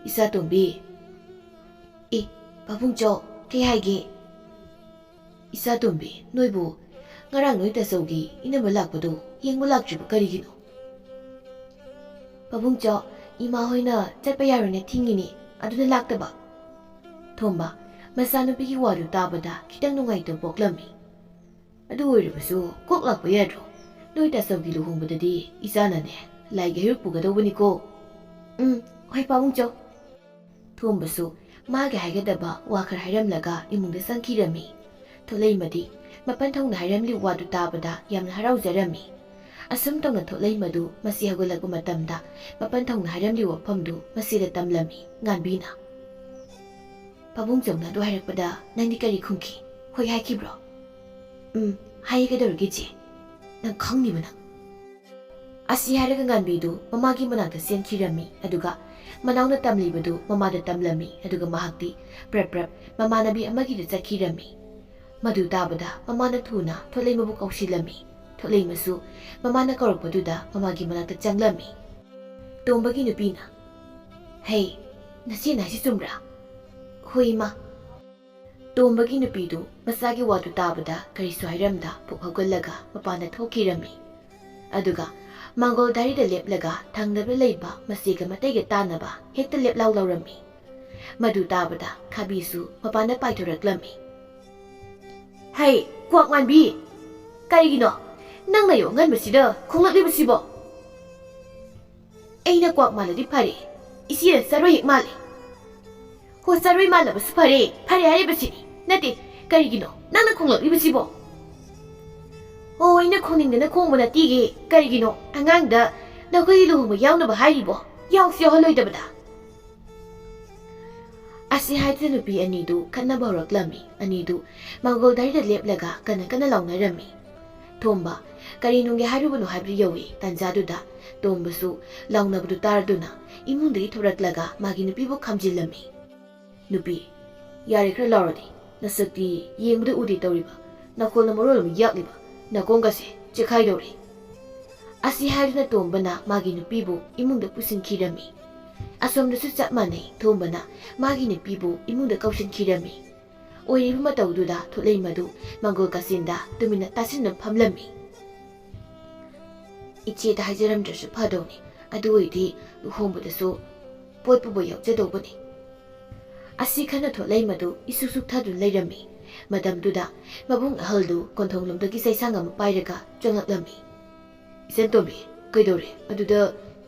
"ꯏꯆꯥꯇꯣꯝꯕꯤ!" "ꯑꯦ, ꯄꯥꯕꯨꯡꯆꯧ, ꯀꯩ ꯍꯥꯏꯒꯦ?" "ꯏꯆꯥꯇꯣꯝꯕꯤ, ꯅꯣꯏꯕꯨ ꯉꯔꯥꯡ ꯅꯣꯏ ꯇꯥꯆꯧꯒꯤ ꯏꯅꯝꯃ ꯂꯥꯛꯄꯗꯣ ꯌꯦꯡꯕ ꯂꯥꯛꯇ꯭ꯔꯤꯕ ꯀꯔꯤꯒꯤꯅꯣ?" "ꯄꯥꯕꯨꯡꯆꯧ, ꯏꯃꯥ ꯍꯣꯏꯅ ꯆꯠꯄ ꯌꯥꯔꯣꯏꯅ ꯊꯤꯡꯉꯤꯅꯦ, ꯑꯗꯨꯅ ꯂꯥꯛꯇꯕ꯫" ꯊꯣꯝꯕ ꯃꯆꯥꯅꯨꯄꯤꯒꯤ ꯋꯥꯗꯨ ꯇꯥꯕꯗ ꯈꯤꯇꯪ ꯅꯨꯡꯉꯥꯏꯇꯕ ꯄꯣꯛꯂꯝꯃꯤ꯫ "ꯑꯗꯨ ꯑꯣꯏꯔꯕꯁꯨ ꯀꯣꯛ ꯂꯥꯛꯄ ꯌꯥꯗ꯭ꯔꯣ? ꯅꯣꯏ ꯇꯥꯆꯧꯒꯤ ꯂꯨꯍꯣꯡꯕꯗꯗꯤ ꯏꯆꯥꯅꯅꯦ ꯂꯥꯏꯒꯤ ꯍꯩꯔꯨꯛ ꯄꯨꯒꯗꯧꯕꯅꯤꯀꯣ꯫" "ꯎꯝ, ꯍꯣꯏ ꯄꯥꯕꯨꯡꯆꯧ꯫" ꯊꯣꯝꯕꯁꯨ ꯃꯥꯒꯤ ꯍꯥꯏꯒꯗꯕ ꯋꯥ ꯈꯔ ꯍꯥꯏꯔꯝꯂꯒ ꯏꯃꯨꯡꯗ ꯆꯪꯈꯤꯔꯝꯃꯤ꯫ ꯊꯣꯠꯂꯩꯃꯗꯤ ꯃꯄꯟ ꯊꯧꯅ ꯍꯥꯏꯔꯝꯂꯤꯕ ꯋꯥꯗꯨ ꯇꯥꯕꯗ ꯌꯥꯝꯅ ꯍꯔꯥꯎꯖꯔꯝꯃꯤ꯫ ꯑꯁꯨꯝ ꯇꯧꯅ ꯊꯣꯠꯂꯩꯃꯗꯨ ꯃꯆꯦ ꯍꯧꯒꯠꯂꯛꯄ ꯃꯇꯝꯗ ꯃꯄꯟ ꯊꯧꯅ ꯍꯥꯏꯔꯝꯂꯤꯕ ꯋꯥꯐꯝꯗꯨ ꯃꯆꯦꯗ ꯇꯝꯂꯝꯃꯤ ꯉꯥꯟꯕꯤꯅ꯫ "ꯄꯥꯕꯨꯡꯆꯧꯅ ꯑꯗꯨ ꯍꯥꯏꯔꯛꯄꯗ ꯅꯪꯗꯤ ꯀꯔꯤ ꯈꯨꯝꯈꯤ? ꯍꯣꯏ ꯍꯥꯏꯈꯤꯕ꯭ꯔꯣ?" "ꯎꯝ, ꯍꯥꯏꯌꯦ, ꯀꯩꯗꯧꯔꯒꯦ ꯏꯆꯦ? ꯅꯪ ꯈꯪꯅꯤꯕ ꯅꯪ꯫" ꯑꯁꯤ ꯍꯥꯏꯔꯒ ꯉꯥꯟꯕꯤꯗꯨ ꯃꯃꯥꯒꯤ ꯃꯅꯥꯛꯇ ꯆꯦꯟꯈꯤꯔꯝꯃꯤ, ꯑꯗꯨꯒ ꯃꯅꯥꯎꯅ ꯇꯝꯂꯤꯕꯗꯨ ꯃꯃꯥꯗ ꯇꯝꯂꯝꯃꯤ, ꯑꯗꯨꯒ ꯃꯍꯥꯛꯇꯤ ꯄ꯭ꯔꯞ ꯄ꯭ꯔꯞ ꯃꯃꯥꯟꯅꯕꯤ ꯑꯃꯒꯤꯗ ꯆꯠꯈꯤꯔꯝꯃꯤ꯫ ꯃꯗꯨ ꯇꯥꯕꯗ ꯃꯃꯥꯅ ꯊꯨꯅ ꯊꯣꯠꯂꯩꯃꯕꯨ ꯀꯧꯁꯤꯜꯂꯝꯃꯤ꯫ ꯊꯣꯠꯂꯩꯃꯁꯨ ꯃꯃꯥꯅ ꯀꯧꯔꯛꯄꯗꯨꯗ ꯃꯃꯥꯒꯤ ꯃꯅꯥꯛꯇ ꯆꯪꯂꯝꯃꯤ꯫ ꯇꯣꯝꯕꯒꯤ ꯅꯨꯄꯤꯅ, "ꯍꯩ, ꯅꯆꯦꯅ ꯍꯥꯏꯁꯤ ꯆꯨꯝꯕ꯭ꯔꯥ?" "ꯍꯣꯏ, ꯏꯃꯥ꯫" ꯇꯣꯝꯕꯒꯤ ꯅꯨꯄꯤꯗꯨ ꯃꯆꯥꯒꯤ ꯋꯥꯗꯨ ꯇꯥꯕꯗ ꯀꯔꯤꯁꯨ ꯍꯥꯏꯔꯝꯗ ꯄꯨꯛ ꯍꯧꯒꯠꯂꯒ ꯃꯄꯥꯟꯗ ꯊꯣꯛꯈꯤꯔꯝꯃꯤ꯫ ꯑꯗꯨꯒ ꯃꯥꯡꯒꯣꯜ ꯗꯥꯔꯤꯗ ꯂꯦꯞꯂꯒ ꯊꯪꯅꯕ ꯂꯩꯕ ꯃꯆꯦꯒ ꯃꯇꯩꯒ ꯇꯥꯟꯅꯕ ꯍꯦꯛꯇ ꯂꯦꯞꯂꯥꯎ ꯂꯥꯎꯔꯝꯃꯤ꯫ ꯃꯗꯨ ꯇꯥꯕꯗ ꯈꯥꯕꯤꯁꯨ ꯃꯄꯥꯟꯗ ꯄꯥꯏꯊꯣꯔꯛꯂꯝꯃꯤ꯫ "ꯍꯩ, ꯀ꯭ꯋꯥꯛ ꯃꯥꯟꯕꯤ! ꯀꯔꯤꯒꯤꯅꯣ ꯅꯪꯅ ꯑꯌꯨꯛ ꯑꯉꯟꯕꯁꯤꯗ ꯈꯣꯡꯂꯛꯂꯤꯕꯁꯤꯕꯣ?" "ꯑꯩꯅ ꯀ꯭ꯋꯥꯛ ꯃꯥꯜꯂꯗꯤ ꯐꯔꯦ, ꯏꯆꯦꯅ ꯆꯔꯣꯏ ꯍꯦꯛ ꯃꯥꯜꯂꯦ꯫" ꯍꯣ, ꯆꯔꯣꯏ ꯃꯥꯜꯂꯕꯁꯨ ꯐꯔꯦ, ꯐꯔꯦ ꯍꯥꯏꯔꯤꯕꯁꯤꯅꯤ꯫ ꯅꯠꯇꯦ, ꯀꯔꯤꯒꯤꯅꯣ ꯅꯪꯅ ꯈꯣꯡꯂꯛꯂꯤꯕꯁꯤꯕꯣ? ꯑꯣ, ꯑꯩꯅ ꯈꯣꯡꯅꯤꯡꯗꯅ ꯈꯣꯡꯕ ꯅꯠꯇꯤꯌꯦ꯫ ꯀꯔꯤꯒꯤꯅꯣ ꯑꯉꯥꯡꯗ ꯅꯈꯣꯏꯒꯤ ꯂꯨꯍꯣꯡꯕ ꯌꯥꯎꯅꯕ ꯍꯥꯏꯔꯤꯕꯣ? ꯌꯥꯎꯁꯨ ꯌꯥꯎꯍꯜꯂꯣꯏꯗꯕꯗ꯫ ꯑꯁꯤ ꯍꯥꯏꯗꯨꯅ ꯅꯨꯄꯤ ꯑꯅꯤꯗꯨ ꯈꯠꯅꯕ ꯍꯧꯔꯛꯂꯝꯃꯤ꯫ ꯑꯅꯤꯗꯨ ꯃꯪꯒꯣꯜ ꯙꯔꯤꯗ ꯂꯦꯞꯂꯒ ꯀꯟꯅ ꯀꯟꯅ ꯂꯥꯎꯅꯔꯝꯃꯤ꯫ ꯊꯣꯝꯕ, ꯀꯔꯤ ꯅꯨꯡꯒꯤ ꯍꯥꯏꯔꯨꯕꯅꯣ ꯍꯥꯏꯕꯗꯨ ꯌꯧꯏ꯫ ꯇꯥꯟꯖꯥꯗꯨꯗ ꯇꯣꯝꯕꯁꯨ ꯂꯥꯎꯅꯕꯗꯨ ꯇꯥꯔꯗꯨꯅ ꯏꯃꯨꯡꯗꯒꯤ ꯊꯣꯔꯛꯂꯒ ꯃꯥꯒꯤ ꯅꯨꯄꯤꯕꯨ ꯈꯥꯝꯖꯤꯜꯂꯝꯃꯤ꯫ ꯅꯨꯄꯤ, ꯌꯥꯔꯦ, ꯈꯔ ꯂꯥꯎꯔꯗꯤ꯫ ꯅꯁꯛꯇꯤ ꯌꯦꯡꯕꯗ ꯎꯗꯦ ꯇꯧꯔꯤꯕ, ꯅꯈꯣꯜꯅ ꯃꯔꯣꯜ ꯑꯃ ꯌꯥꯛꯂꯤꯕ, ꯅꯥꯀꯣꯡꯒꯁꯦ ꯆꯦꯈꯥꯏꯗꯧꯔꯦ꯫ ꯑꯁꯤ ꯍꯥꯏꯗꯨꯅ ꯇꯣꯝꯕꯅ ꯃꯥꯒꯤ ꯅꯨꯄꯤꯕꯨ ꯏꯃꯨꯡꯗ ꯄꯨꯁꯤꯟꯈꯤꯔꯝꯃꯤ꯫ ꯑꯁꯣꯝꯗꯁꯨ ꯆꯞ ꯃꯥꯟꯅꯩ, ꯊꯣꯝꯕꯅ ꯃꯥꯒꯤ ꯅꯨꯄꯤꯕꯨ ꯏꯃꯨꯡꯗ ꯀꯧꯁꯤꯟꯈꯤꯔꯝꯃꯤ꯫ ꯑꯣꯏꯔꯤꯕ ꯃꯇꯧꯗꯨꯗ ꯊꯣꯠꯂꯩꯃꯗꯨ ꯃꯪꯒꯣꯜ ꯀꯥꯆꯤꯟꯗ ꯇꯨꯃꯤꯟꯅ ꯇꯥꯁꯤꯟꯅ ꯐꯝꯂꯝꯃꯤ꯫ ꯏꯆꯦꯗ ꯍꯥꯏꯖꯔꯝꯗ꯭ꯔꯁꯨ ꯐꯗꯧꯅꯤ, ꯑꯗꯨ ꯑꯣꯏꯗꯤ ꯂꯨꯍꯣꯡꯕꯗꯁꯨ ꯄꯣꯠ ꯄꯨꯕ ꯌꯥꯎꯖꯗꯧꯕꯅꯤ꯫ ꯑꯁꯤ ꯈꯟꯅ ꯊꯣꯠꯂꯩꯃꯗꯨ ꯏꯁꯨꯛ ꯁꯨꯛꯊꯗꯨꯅ ꯂꯩꯔꯝꯃꯤ꯫ ꯃꯇꯝꯗꯨꯗ ꯃꯕꯨꯡ ꯑꯍꯜꯗꯨ ꯀꯣꯟꯊꯣꯡꯂꯣꯝꯗꯒꯤ ꯆꯩꯁꯥꯡ ꯑꯃ ꯄꯥꯏꯔꯒ ꯆꯪꯂꯛꯂꯝꯃꯤ꯫ "ꯏꯆꯟꯇꯣꯝꯕꯤ, ꯀꯩꯗꯧꯔꯦ? ꯑꯗꯨꯗ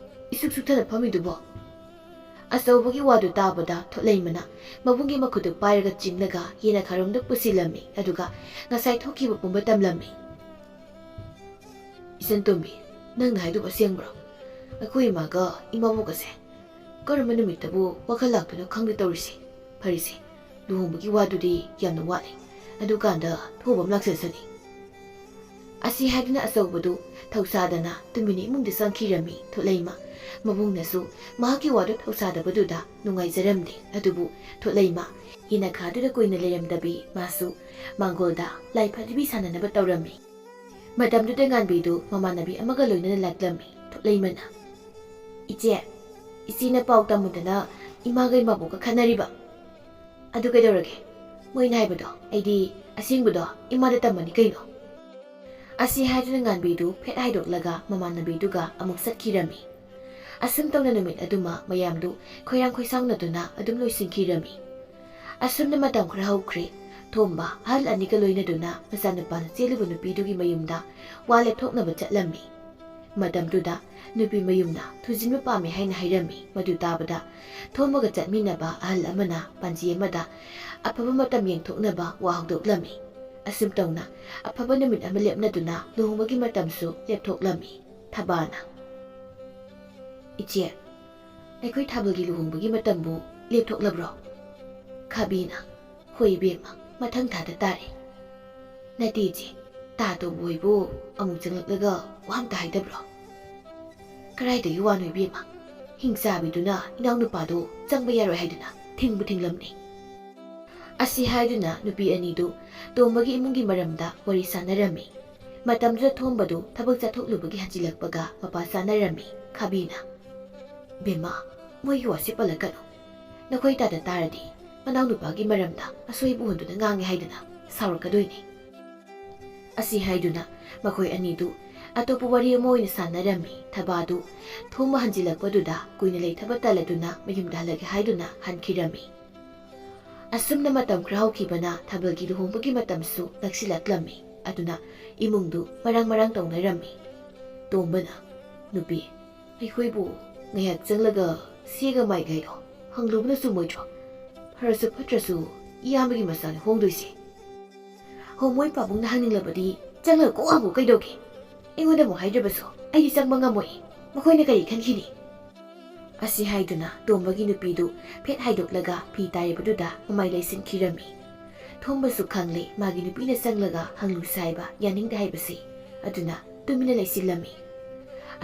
ꯏꯁꯨꯛ ꯁꯨꯛꯊꯅ ꯐꯝꯃꯤꯗꯨꯕꯣ?" ꯑꯆꯧꯕꯒꯤ ꯋꯥꯗꯨ ꯇꯥꯕꯗ ꯊꯣꯠꯂꯩꯃꯅ ꯃꯕꯨꯡꯒꯤ ꯃꯈꯨꯠꯇꯨ ꯄꯥꯏꯔꯒ ꯆꯤꯡꯂꯒ ꯌꯦꯅꯈꯥꯔꯣꯝꯗ ꯄꯨꯁꯤꯜꯂꯝꯃꯤ, ꯑꯗꯨꯒ ꯉꯁꯥꯏ ꯊꯣꯛꯈꯤꯕ ꯄꯨꯝꯕ ꯇꯝꯂꯝꯃꯤ꯫ "ꯏꯆꯟꯇꯣꯝꯕꯤ, ꯅꯪꯅ ꯍꯥꯏꯗꯨꯕꯨ ꯑꯁꯦꯡꯕ꯭ꯔꯣ? ꯑꯩꯈꯣꯏ ꯏꯃꯥꯒ ꯏꯃꯥꯕꯣꯛꯀꯁꯦ ꯀꯔꯝꯕ ꯅꯨꯃꯤꯠꯇꯕꯨ ꯋꯥꯈꯜ ꯂꯥꯛꯇꯣꯏꯅꯣ ꯈꯪꯗꯦ ꯇꯧꯔꯤꯁꯦ꯫ ꯐꯔꯦꯁꯦ, ꯂꯨꯍꯣꯡꯕꯒꯤ ꯋꯥꯗꯨꯗꯤ ꯌꯥꯝꯅ ꯋꯥꯠꯂꯤ꯫ ꯑꯗꯨꯀꯥꯟꯗ ꯊꯣꯛꯑꯕ ꯑꯃ ꯂꯥꯛꯆꯁꯅꯤ꯫" ꯑꯁꯤ ꯍꯥꯏꯗꯨꯅ ꯑꯆꯧꯕꯗꯨ ꯊꯧꯁꯥꯗꯅ ꯇꯨꯃꯤꯟꯅ ꯏꯃꯨꯡꯗ ꯆꯪꯈꯤꯔꯝꯃꯤ ꯊꯣꯠꯂꯩꯃ꯫ ꯃꯕꯨꯡꯅꯁꯨ ꯃꯍꯥꯛꯀꯤ ꯋꯥꯗꯨ ꯊꯧꯁꯥꯗꯕꯗꯨꯗ ꯅꯨꯡꯉꯥꯏꯖꯔꯝꯗꯦ꯫ ꯑꯗꯨꯕꯨ ꯊꯣꯠꯂꯩꯃ ꯌꯦꯅꯈꯥꯗꯨꯗ ꯀꯨꯏꯅ ꯂꯩꯔꯝꯗꯕꯤ ꯃꯥꯁꯨ ꯃꯥꯡꯒꯣꯜꯗ ꯂꯥꯏ ꯐꯗꯤꯕꯤ ꯁꯥꯟꯅꯅꯕ ꯇꯧꯔꯝꯃꯤ꯫ ꯃꯇꯝꯗꯨꯗ ꯉꯥꯟꯕꯤꯗꯨ ꯃꯃꯥꯟꯅꯕꯤ ꯑꯃꯒ ꯂꯣꯏꯅꯅ ꯂꯥꯛꯂꯝꯃꯤ꯫ ꯊꯣꯠꯂꯩꯃꯅ, "ꯏꯆꯦ, ꯏꯆꯦꯅ ꯄꯥꯎ ꯇꯝꯃꯨꯗꯅ ꯏꯃꯥꯒ ꯏꯃꯥꯕꯣꯛꯀ ꯈꯠꯅꯔꯤꯕ꯫ ꯑꯗꯨ ꯀꯩꯗꯧꯔꯒꯦ? ꯃꯣꯏꯅ ꯍꯥꯏꯕꯗꯣ ꯑꯩꯗꯤ ꯑꯁꯦꯡꯕꯗꯣ ꯏꯃꯥꯗ ꯇꯝꯕꯅꯤ ꯀꯩꯅꯣ?" ꯑꯁꯤ ꯍꯥꯏꯗꯨꯅ ꯉꯥꯟꯕꯤꯗꯨ ꯐꯦꯠ ꯍꯥꯏꯗꯣꯛꯂꯒ ꯃꯃꯥꯟꯅꯕꯤꯗꯨꯒ ꯑꯃꯨꯛ ꯆꯠꯈꯤꯔꯝꯃꯤ꯫ ꯑꯁꯨꯝ ꯇꯧꯅ ꯅꯨꯃꯤꯠ ꯑꯗꯨꯃ ꯃꯌꯥꯝꯗꯨ ꯈꯣꯏꯔꯥꯡ ꯈꯣꯏꯁꯥꯎꯅꯗꯨꯅ ꯑꯗꯨꯝ ꯂꯣꯏꯁꯤꯟꯈꯤꯔꯝꯃꯤ꯫ ꯑꯁꯨꯝꯅ ꯃꯇꯝ ꯈꯔ ꯍꯧꯈ꯭ꯔꯦ꯫ ꯊꯣꯝꯕ ꯑꯍꯜ ꯑꯅꯤꯒ ꯂꯣꯏꯅꯗꯨꯅ ꯃꯆꯥꯅꯨꯄꯥꯅ ꯆꯦꯜꯂꯨꯕ ꯅꯨꯄꯤꯗꯨꯒꯤ ꯃꯌꯨꯝꯗ ꯋꯥ ꯂꯦꯞꯊꯣꯛꯅꯕ ꯆꯠꯂꯝꯃꯤ꯫ ꯃꯇꯝꯗꯨꯗ ꯅꯨꯄꯤ ꯃꯌꯨꯝꯅ ꯊꯨꯖꯤꯟꯕ ꯄꯥꯝꯃꯤ ꯍꯥꯏꯅ ꯍꯥꯏꯔꯝꯃꯤ꯫ ꯃꯗꯨ ꯇꯥꯕꯗ ꯊꯣꯝꯕꯒ ꯆꯠꯃꯤꯟꯅꯕ ꯑꯍꯜ ꯑꯃꯅ ꯄꯥꯟꯖꯤ ꯑꯃꯗ ꯑꯐꯕ ꯃꯇꯝ ꯌꯦꯡꯊꯣꯛꯅꯕ ꯋꯥ ꯍꯧꯗꯣꯛꯂꯝꯃꯤ꯫ ꯑꯁꯨꯝ ꯇꯧꯅ ꯑꯐꯕ ꯅꯨꯃꯤꯠ ꯑꯃ ꯂꯦꯞꯅꯗꯨꯅ ꯂꯨꯍꯣꯡꯕꯒꯤ ꯃꯇꯝꯁꯨ ꯂꯦꯞꯊꯣꯛꯂꯝꯃꯤ꯫ ꯊꯕꯥꯅ, "ꯏꯆꯦ, ꯑꯩꯈꯣꯏ ꯊꯥꯕꯜꯒꯤ ꯂꯨꯍꯣꯡꯕꯒꯤ ꯃꯇꯝꯕꯨ ꯂꯦꯞꯊꯣꯛꯂꯕ꯭ꯔꯣ?" ꯈꯥꯕꯤꯅ, "ꯍꯣꯏ ꯏꯕꯦꯝꯃ, ꯃꯊꯪ ꯊꯥꯗ ꯇꯥꯔꯦ꯫" "ꯅꯠꯇꯦ ꯏꯆꯦ, ꯇꯥ ꯇꯧꯕ ꯍꯣꯏꯕꯨ ꯑꯃꯨꯛ ꯆꯪꯂꯛꯂꯒ ꯋꯥ ꯑꯝꯇ ꯍꯥꯏꯗꯕ꯭ꯔꯣ?" "ꯀꯗꯥꯏꯗꯒꯤ ꯋꯥꯅꯣ ꯏꯕꯦꯝꯃ? ꯍꯤꯡꯆꯥꯕꯤꯗꯨꯅ ꯏꯅꯥꯎꯅꯨꯄꯥꯗꯨ ꯆꯪꯕ ꯌꯥꯔꯣꯏ ꯍꯥꯏꯗꯨꯅ ꯊꯤꯡꯕꯨ ꯊꯤꯡꯂꯝꯅꯤ꯫" ꯑꯁꯤ ꯍꯥꯏꯗꯨꯅ ꯅꯨꯄꯤ ꯑꯅꯤꯗꯨ ꯇꯣꯝꯕꯒꯤ ꯏꯃꯨꯡꯒꯤ ꯃꯔꯝꯗ ꯋꯥꯔꯤ ꯁꯥꯟꯅꯔꯝꯃꯤ꯫ ꯃꯇꯝꯗꯨꯗ ꯊꯣꯝꯕꯗꯨ ꯊꯕꯛ ꯆꯠꯊꯣꯛꯂꯨꯕꯒꯤ ꯍꯟꯖꯤꯜꯂꯛꯄꯒ ꯃꯄꯥ ꯆꯥꯅꯔꯝꯃꯤ꯫ ꯈꯥꯕꯤꯅ, "ꯕꯦꯝꯃ, ꯃꯣꯏꯒꯤ ꯋꯥꯁꯤ ꯄꯜꯂꯛꯀꯅꯨ꯫ ꯅꯈꯣꯏ ꯇꯥꯗ ꯇꯥꯔꯗꯤ ꯃꯅꯥꯎꯅꯨꯄꯥꯒꯤ ꯃꯔꯝꯗ ꯑꯁꯣꯏꯕ ꯎꯍꯟꯗꯨꯅ ꯉꯥꯡꯉꯦ ꯍꯥꯏꯗꯅ ꯁꯥꯎꯔꯛꯀꯗꯣꯏꯅꯤ꯫" ꯑꯁꯤ ꯍꯥꯏꯗꯨꯅ ꯃꯈꯣꯏ ꯑꯅꯤꯗꯨ ꯑꯇꯣꯞꯄ ꯋꯥꯔꯤ ꯑꯃ ꯑꯣꯏꯅ ꯁꯥꯟꯅꯔꯝꯃꯤ꯫ ꯊꯕꯥꯗꯨ ꯊꯣꯝꯕ ꯍꯟꯖꯤꯜꯂꯛꯄꯗꯨꯗ ꯀꯨꯏꯅ ꯂꯩꯊꯕ ꯇꯜꯂꯗꯨꯅ ꯃꯌꯨꯝꯗ ꯍꯜꯂꯒꯦ ꯍꯥꯏꯗꯨꯅ ꯍꯟꯈꯤꯔꯝꯃꯤ꯫ ꯑꯁꯨꯝꯅ ꯃꯇꯝ ꯈꯔ ꯍꯧꯈꯤꯕꯅ ꯊꯥꯕꯜꯒꯤ ꯂꯨꯍꯣꯡꯕꯒꯤ ꯃꯇꯝꯁꯨ ꯅꯛꯁꯤꯜꯂꯛꯂꯝꯃꯤ꯫ ꯑꯗꯨꯅ ꯏꯃꯨꯡꯗꯨ ꯃꯔꯥꯡ ꯃꯔꯥꯡ ꯇꯧꯅꯔꯝꯃꯤ꯫ ꯇꯣꯝꯕꯅ, "ꯅꯨꯄꯤ, ꯑꯩꯈꯣꯏꯕꯨ ꯉꯥꯏꯍꯥꯛ ꯆꯪꯂꯒ ꯁꯦꯒ ꯃꯥꯏꯒꯩꯗꯣ ꯍꯪꯂꯨꯕꯅ ꯆꯨꯝꯃꯣꯏꯗ꯭ꯔꯣ? ꯐꯔꯁꯨ ꯐꯠꯇ꯭ꯔꯁꯨ ꯏꯌꯥꯝꯕꯒꯤ ꯃꯆꯥꯅ ꯍꯣꯡꯗꯣꯏꯁꯦ꯫" "ꯍꯣ, ꯃꯣꯏ ꯄꯥꯕꯨꯡꯅ ꯍꯪꯅꯤꯡꯂꯕꯗꯤ ꯆꯪꯂꯒ ꯀꯣꯛ ꯍꯪꯉꯨ ꯀꯩꯗꯧꯒꯦ? ꯑꯩꯉꯣꯟꯗ ꯑꯃꯨꯛ ꯍꯥꯏꯗ꯭ꯔꯕꯁꯨ ꯑꯩꯗꯤ ꯆꯪꯕ ꯉꯝꯃꯣꯏ꯫ ꯃꯈꯣꯏꯅ ꯀꯔꯤ ꯈꯟꯈꯤꯅꯤ?" ꯑꯁꯤ ꯍꯥꯏꯗꯨꯅ ꯇꯣꯝꯕꯒꯤ ꯅꯨꯄꯤꯗꯨ ꯐꯦꯠ ꯍꯥꯏꯗꯣꯛꯂꯒ ꯐꯤ ꯇꯥꯏꯕꯗꯨꯗ ꯃꯃꯥꯏ ꯂꯩꯁꯤꯟꯈꯤꯔꯝꯃꯤ꯫ ꯊꯣꯝꯕꯁꯨ ꯈꯪꯂꯦ ꯃꯥꯒꯤ ꯅꯨꯄꯤꯅ ꯆꯪꯂꯒ ꯍꯪꯂꯨꯁꯦ ꯍꯥꯏꯕ ꯌꯥꯅꯤꯡꯗꯦ ꯍꯥꯏꯕꯁꯤ꯫ ꯑꯗꯨꯅ ꯇꯨꯃꯤꯟꯅ ꯂꯩꯁꯤꯜꯂꯝꯃꯤ꯫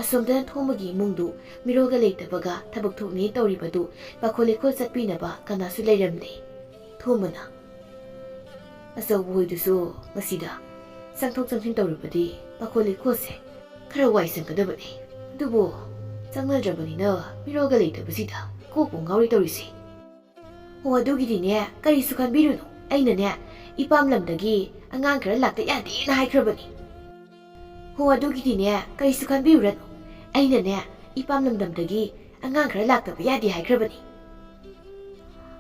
ꯑꯁꯣꯝꯗꯅ ꯊꯣꯝꯕꯒꯤ ꯏꯃꯨꯡꯗꯨ ꯃꯤꯔꯣꯜꯒ ꯂꯩꯇꯕꯒ ꯊꯕꯛ ꯊꯣꯛꯅꯤ ꯇꯧꯔꯤꯕꯗꯨ ꯄꯥꯈꯣꯜ ꯂꯩꯈꯣꯜ ꯆꯠꯄꯤꯅꯕ ꯀꯅꯥꯁꯨ ꯂꯩꯔꯝꯗꯦ꯫ ꯊꯣꯝꯕꯅ, "ꯑꯆꯧꯕ ꯍꯣꯏꯗꯨꯁꯨ ꯃꯁꯤꯗ ꯆꯪꯊꯣꯛ ꯆꯪꯁꯤꯟ ꯇꯧꯔꯕꯗꯤ ꯄꯥꯈꯣꯜ ꯂꯩꯈꯣꯜꯁꯦ ꯈꯔ ꯋꯥꯏ ꯁꯪꯒꯗꯕꯅꯤ꯫ ꯑꯗꯨꯕꯨ ꯆꯪꯅꯗ꯭ꯔꯕꯅꯤꯅ ꯃꯤꯔꯣꯜꯒ ꯂꯩꯇꯕꯁꯤꯗ ꯀꯣꯛꯄꯨ ꯉꯥꯎꯔꯤ ꯇꯧꯔꯤꯁꯦ꯫" "ꯑꯣ, ꯑꯗꯨꯒꯤꯗꯤꯅꯦ, ꯀꯔꯤꯁꯨ ꯈꯟꯕꯤꯔꯨꯅꯨ꯫ ꯑꯩꯅꯅꯦ, ꯏꯄꯥꯝ ꯂꯝꯗꯒꯤ ꯑꯉꯥꯡ ꯈꯔ ꯂꯥꯛꯇ ꯌꯥꯗꯦꯅ ꯍꯥꯏꯈ꯭ꯔꯕꯅꯤ꯫" "ꯍꯣ, ꯑꯗꯨꯒꯤꯗꯤꯅꯦ, ꯀꯔꯤꯁꯨ ꯈꯟꯕꯤꯔꯨꯔꯅꯨ꯫ ꯑꯩꯅꯅꯦ, ꯏꯄꯥꯝ ꯂꯝꯗꯝꯗꯒꯤ ꯑꯉꯥꯡ ꯈꯔ ꯂꯥꯛꯇꯕ ꯌꯥꯗꯦ ꯍꯥꯏꯈ꯭ꯔꯕꯅꯤ꯫"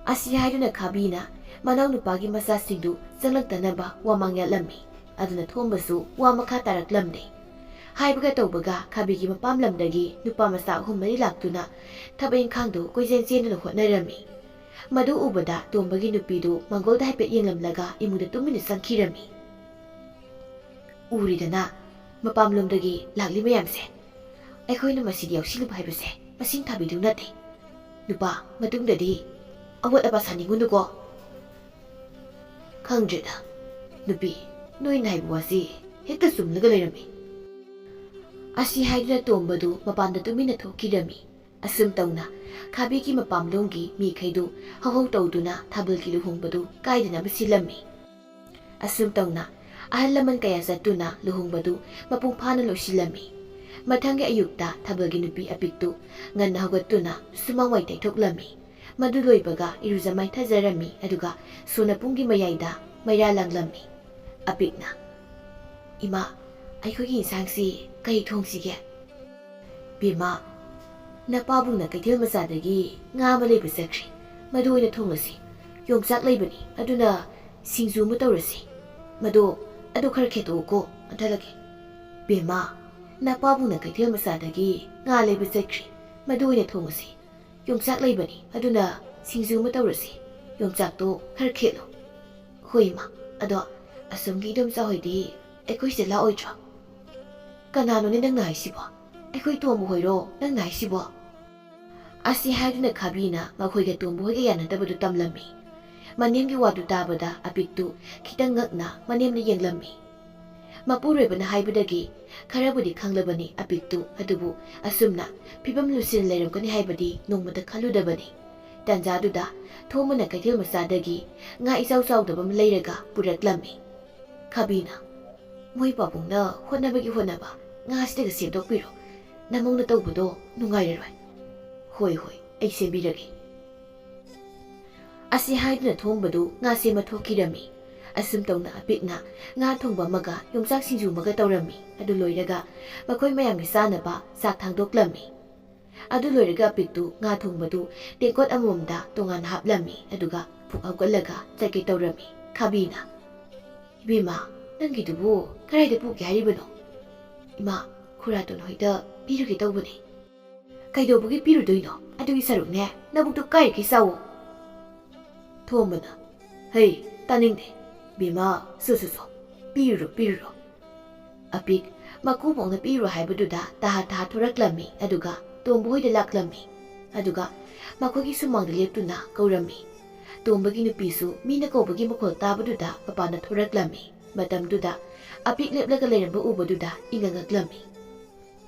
ꯑꯁꯤ ꯍꯥꯏꯗꯨꯅ ꯈꯥꯕꯤꯅ ꯃꯅꯥꯎꯅꯨꯄꯥꯒꯤ ꯃꯆꯥꯁꯤꯡꯗꯨ ꯆꯪꯂꯛꯇꯅꯕ ꯋꯥꯃꯥꯡ ꯌꯥꯠꯂꯝꯃꯤ꯫ ꯑꯗꯨꯅ ꯊꯣꯝꯕꯁꯨ ꯋꯥ ꯃꯈꯥ ꯇꯥꯔꯛꯂꯝꯗꯦ꯫ ꯍꯥꯏꯕꯒ ꯇꯧꯕꯒ ꯈꯥꯕꯤꯒꯤ ꯃꯄꯥꯝ ꯂꯝꯗꯒꯤ ꯅꯨꯄꯥ ꯃꯆꯥ ꯑꯍꯨꯝ ꯃꯔꯤ ꯂꯥꯛꯇꯨꯅ ꯊꯕꯛ ꯏꯪꯈꯥꯡꯗꯨ ꯀꯣꯏꯆꯦꯟ ꯆꯦꯟꯗꯨꯅ ꯍꯣꯠꯅꯔꯝꯃꯤ꯫ ꯃꯗꯨ ꯎꯕꯗ ꯇꯣꯝꯕꯒꯤ ꯅꯨꯄꯤꯗꯨ ꯃꯥꯡꯒꯣꯜꯗ ꯍꯥꯏꯐꯦꯠ ꯌꯦꯡꯂꯝꯂꯒ ꯏꯃꯨꯡꯗ ꯇꯨꯃꯤꯟꯅ ꯆꯪꯈꯤꯔꯝꯃꯤ꯫ "ꯎꯔꯤꯗꯅ, ꯃꯄꯥꯝꯂꯣꯝꯗꯒꯤ ꯂꯥꯛꯂꯤ ꯃꯌꯥꯝꯁꯦ꯫ ꯑꯩꯈꯣꯏꯅ ꯃꯁꯤꯗ ꯌꯥꯎꯁꯤꯜꯂꯨꯕ ꯍꯥꯏꯕꯁꯦ ꯃꯁꯤꯡ ꯊꯥꯕꯤꯗꯧ ꯅꯠꯇꯦ꯫ ꯅꯨꯄꯥ, ꯃꯇꯨꯡꯗꯗꯤ ꯑꯋꯥꯠ ꯑꯄꯥ ꯁꯥꯅꯤꯡꯉꯨꯅꯨꯀꯣ꯫" "ꯈꯪꯗ꯭ꯔꯦꯗ, ꯅꯨꯄꯤ, ꯅꯣꯏꯅ ꯍꯥꯏꯕ ꯋꯥꯁꯤ ꯍꯦꯛꯇ ꯆꯨꯝꯂꯒ ꯂꯩꯔꯝꯃꯤ꯫" ꯑꯁꯤ ꯍꯥꯏꯗꯨꯅ ꯇꯣꯝꯕꯗꯨ ꯃꯄꯥꯟꯗ ꯇꯨꯃꯤꯟꯅ ꯊꯣꯛꯈꯤꯔꯝꯃꯤ꯫ ꯑꯁꯨꯝ ꯇꯧꯅ ꯈꯥꯕꯤꯒꯤ ꯃꯄꯥꯝꯂꯣꯝꯒꯤ ꯃꯤꯈꯩꯗꯨ ꯍꯧꯍꯧ ꯇꯧꯗꯨꯅ ꯊꯥꯕꯜꯒꯤ ꯂꯨꯍꯣꯡꯕꯗꯨ ꯀꯥꯏꯗꯅꯕ ꯁꯤꯜꯂꯝꯃꯤ꯫ ꯑꯁꯨꯝ ꯇꯧꯅ ꯑꯍꯜ ꯂꯃꯟ ꯀꯌꯥ ꯆꯠꯇꯨꯅ ꯂꯨꯍꯣꯡꯕꯗꯨ ꯃꯄꯨꯡ ꯐꯥꯅ ꯂꯣꯏꯁꯤꯜꯂꯝꯃꯤ꯫ ꯃꯊꯪꯒꯤ ꯑꯌꯨꯛꯇ ꯊꯥꯕꯜꯒꯤ ꯅꯨꯄꯤ ꯑꯄꯤꯛꯇꯨ ꯉꯟꯅ ꯍꯧꯒꯠꯇꯨꯅ ꯁꯨꯃꯥꯡ ꯋꯥꯏ ꯇꯩꯊꯣꯛꯂꯝꯃꯤ꯫ ꯃꯗꯨ ꯂꯣꯏꯕꯒ ꯏꯔꯨꯖ ꯃꯥꯏꯊꯖꯔꯝꯃꯤ, ꯑꯗꯨꯒ ꯁꯣꯟꯅ ꯄꯨꯡꯒꯤ ꯃꯌꯥꯏꯗ ꯃꯩꯔꯥ ꯂꯥꯡꯂꯝꯃꯤ꯫ ꯑꯄꯤꯛꯅ, "ꯏꯃꯥ, ꯑꯩꯈꯣꯏꯒꯤ ꯏꯟꯁꯥꯡꯁꯤ ꯀꯔꯤ ꯊꯣꯡꯁꯤꯒꯦ?" "ꯕꯦꯝꯃ, ꯅꯄꯥꯕꯨꯡꯅ ꯀꯩꯊꯦꯜ ꯃꯆꯥꯗꯒꯤ ꯉꯥ ꯑꯃ ꯂꯩꯕ ꯆꯠꯈ꯭ꯔꯦ꯫ ꯃꯗꯨ ꯑꯣꯏꯅ ꯊꯣꯡꯂꯁꯤ꯫ ꯌꯣꯡꯆꯥꯛ ꯂꯩꯕꯅꯤ, ꯑꯗꯨꯅ ꯁꯤꯡꯖꯨ ꯑꯃ ꯇꯧꯔꯁꯤ꯫ ꯃꯗꯣ, ꯑꯗꯨ ꯈꯔ ꯈꯦꯠꯇꯣꯛꯎꯀꯣ, ꯃꯟꯊꯠꯂꯒꯦ꯫" "ꯕꯦꯝꯃ, ꯅꯄꯥꯕꯨꯡꯅ ꯀꯩꯊꯦꯜ ꯃꯆꯥꯗꯒꯤ ꯉꯥ ꯂꯩꯕ ꯆꯠꯈ꯭ꯔꯦ꯫ ꯃꯗꯨ ꯑꯣꯏꯅ ꯊꯣꯡꯉꯁꯤ꯫ ꯌꯣꯡꯆꯥꯛ ꯂꯩꯕꯅꯤ, ꯑꯗꯨꯅ ꯁꯤꯡꯖꯨ ꯑꯃ ꯇꯧꯔꯁꯤ꯫ ꯌꯣꯡꯆꯥꯛꯇꯣ ꯈꯔ ꯈꯦꯠꯂꯣ꯫" "ꯍꯣꯏ, ꯏꯃꯥ꯫ ꯑꯗꯣ ꯑꯁꯣꯝꯒꯤ ꯏꯗꯣꯝꯆꯥ ꯍꯣꯏꯗꯤ ꯑꯩꯈꯣꯏ ꯁꯤꯗ ꯂꯥꯛꯑꯣꯏꯗ꯭ꯔꯣ?" "ꯀꯅꯥꯅꯣꯅꯦ ꯅꯪꯅ ꯍꯥꯏꯁꯤꯕꯣ? ꯑꯩꯈꯣꯏ ꯇꯣꯝꯕ ꯍꯣꯏꯔꯣ ꯅꯪꯅ ꯍꯥꯏꯁꯤꯕꯣ?" ꯑꯁꯤ ꯍꯥꯏꯗꯨꯅ ꯈꯥꯕꯤꯅ ꯃꯈꯣꯏꯒ ꯇꯣꯝꯕ ꯍꯣꯏꯒ ꯌꯥꯅꯗꯕꯗꯨ ꯇꯝꯂꯝꯃꯤ꯫ ꯃꯅꯦꯝꯒꯤ ꯋꯥꯗꯨ ꯇꯥꯕꯗ ꯑꯄꯤꯛꯇꯨ ꯈꯤꯇꯪ ꯉꯛꯅ ꯃꯅꯦꯝꯅ ꯌꯦꯡꯂꯝꯃꯤ꯫ ꯃꯄꯨꯔꯣꯏꯕꯅ ꯍꯥꯏꯕꯗꯒꯤ ꯈꯔꯕꯨꯗꯤ ꯈꯪꯂꯕꯅꯤ ꯑꯄꯤꯛꯇꯨ, ꯑꯗꯨꯕꯨ ꯑꯁꯨꯝꯅ ꯐꯤꯕꯝ ꯂꯨꯁꯤꯟꯅ ꯂꯩꯔꯝꯒꯅꯤ ꯍꯥꯏꯕꯗꯤ ꯅꯣꯡꯃꯇ ꯈꯜꯂꯨꯗꯕꯅꯤ꯫ ꯇꯥꯟꯖꯥꯗꯨꯗ ꯊꯣꯃꯅ ꯀꯩꯊꯦꯜ ꯃꯆꯥꯗꯒꯤ ꯉꯥ ꯏꯆꯥꯎ ꯆꯥꯎꯗꯕ ꯑꯃ ꯂꯩꯔꯒ ꯄꯨꯔꯛꯂꯝꯃꯤ꯫ ꯈꯥꯕꯤꯅ, "ꯃꯣꯏ ꯄꯥꯕꯨꯡꯅ ꯍꯣꯠꯅꯕꯒꯤ ꯍꯣꯠꯅꯕ, ꯉꯥꯁꯤꯗꯒ ꯁꯦꯝꯗꯣꯛꯄꯤꯔꯣ꯫ ꯅꯃꯧꯅ ꯇꯧꯕꯗꯣ ꯅꯨꯡꯉꯥꯏꯔꯔꯣꯏ꯫" "ꯍꯣꯏ, ꯍꯣꯏ, ꯑꯩ ꯁꯦꯝꯕꯤꯔꯒꯦ꯫" ꯑꯁꯤ ꯍꯥꯏꯗꯨꯅ ꯊꯣꯝꯕꯗꯨ ꯉꯥ ꯁꯦꯝꯕ ꯊꯣꯛꯈꯤꯔꯝꯃꯤ꯫ ꯑꯁꯨꯝ ꯇꯧꯅ ꯑꯄꯤꯛꯅ ꯉꯥ ꯊꯣꯡꯕ ꯑꯃꯒ ꯌꯣꯡꯆꯥꯛ ꯁꯤꯡꯖꯨ ꯑꯃꯒ ꯇꯧꯔꯝꯃꯤ꯫ ꯑꯗꯨ ꯂꯣꯏꯔꯒ ꯃꯈꯣꯏ ꯃꯌꯥꯝꯒꯤ ꯆꯥꯅꯕ ꯆꯥꯛ ꯊꯥꯡꯗꯣꯛꯂꯝꯃꯤ꯫ ꯑꯗꯨ ꯂꯣꯏꯔꯒ ꯑꯄꯤꯛꯇꯨ ꯉꯥ ꯊꯣꯡꯕꯗꯨ ꯇꯦꯡꯀꯣꯠ ꯑꯃꯃꯝꯗ ꯇꯣꯉꯥꯟꯅ ꯍꯥꯞꯂꯝꯃꯤ, ꯑꯗꯨꯒ ꯐꯨꯛ ꯍꯧꯒꯠꯂꯒ ꯆꯠꯀꯦ ꯇꯧꯔꯝꯃꯤ꯫ ꯈꯥꯕꯤꯅ, "ꯏꯕꯦꯝꯃ, ꯅꯪꯒꯤꯗꯨꯕꯨ ꯀꯗꯥꯏꯗ ꯄꯨꯒꯦ ꯍꯥꯏꯔꯤꯕꯅꯣ?" "ꯏꯃꯥ, ꯈꯨꯔꯥꯇꯣꯟ ꯍꯣꯏꯗ ꯄꯤꯔꯨꯒꯦ ꯇꯧꯕꯅꯦ꯫" "ꯀꯩꯗꯧꯕꯒꯤ ꯄꯤꯔꯨꯗꯣꯏꯅꯣ? ꯑꯗꯨꯒꯤ ꯁꯔꯨꯛꯅꯦ, ꯅꯕꯨꯛꯇꯨ ꯀꯥꯏꯔꯤꯈꯩ ꯆꯥꯎꯋꯣ꯫" ꯊꯣꯝꯕꯅ, "ꯍꯩ, ꯇꯥꯅꯤꯡꯗꯦ꯫ ꯕꯦꯝꯃ, ꯁꯨ ꯁꯨ ꯁꯨ, ꯄꯤꯔꯨꯔꯣ, ꯄꯤꯔꯨꯔꯣ꯫" ꯑꯄꯤꯛ ꯃꯀꯨꯕꯣꯛꯅ ꯄꯤꯔꯨꯔꯣ ꯍꯥꯏꯕꯗꯨꯗ ꯇꯍꯥ ꯇꯍꯥ ꯊꯣꯔꯛꯂꯝꯃꯤ, ꯑꯗꯨꯒ ꯇꯣꯝꯕ ꯍꯣꯏꯗ ꯂꯥꯛꯂꯝꯃꯤ꯫ ꯑꯗꯨꯒ ꯃꯈꯣꯏꯒꯤ ꯁꯨꯃꯥꯡꯗ ꯂꯦꯞꯇꯨꯅ ꯀꯧꯔꯝꯃꯤ꯫ ꯇꯣꯝꯕꯒꯤ ꯅꯨꯄꯤꯁꯨ ꯃꯤꯅ ꯀꯧꯕꯒꯤ ꯃꯈꯣꯜ ꯇꯥꯕꯗꯨꯗ ꯃꯄꯥꯟꯗ ꯊꯣꯔꯛꯂꯝꯃꯤ꯫ ꯃꯇꯝꯗꯨꯗ ꯑꯄꯤꯛ ꯂꯦꯞꯂꯒ ꯂꯩꯔꯝꯕ ꯎꯕꯗꯨꯗ ꯏꯉꯛ ꯉꯛꯂꯝꯃꯤ꯫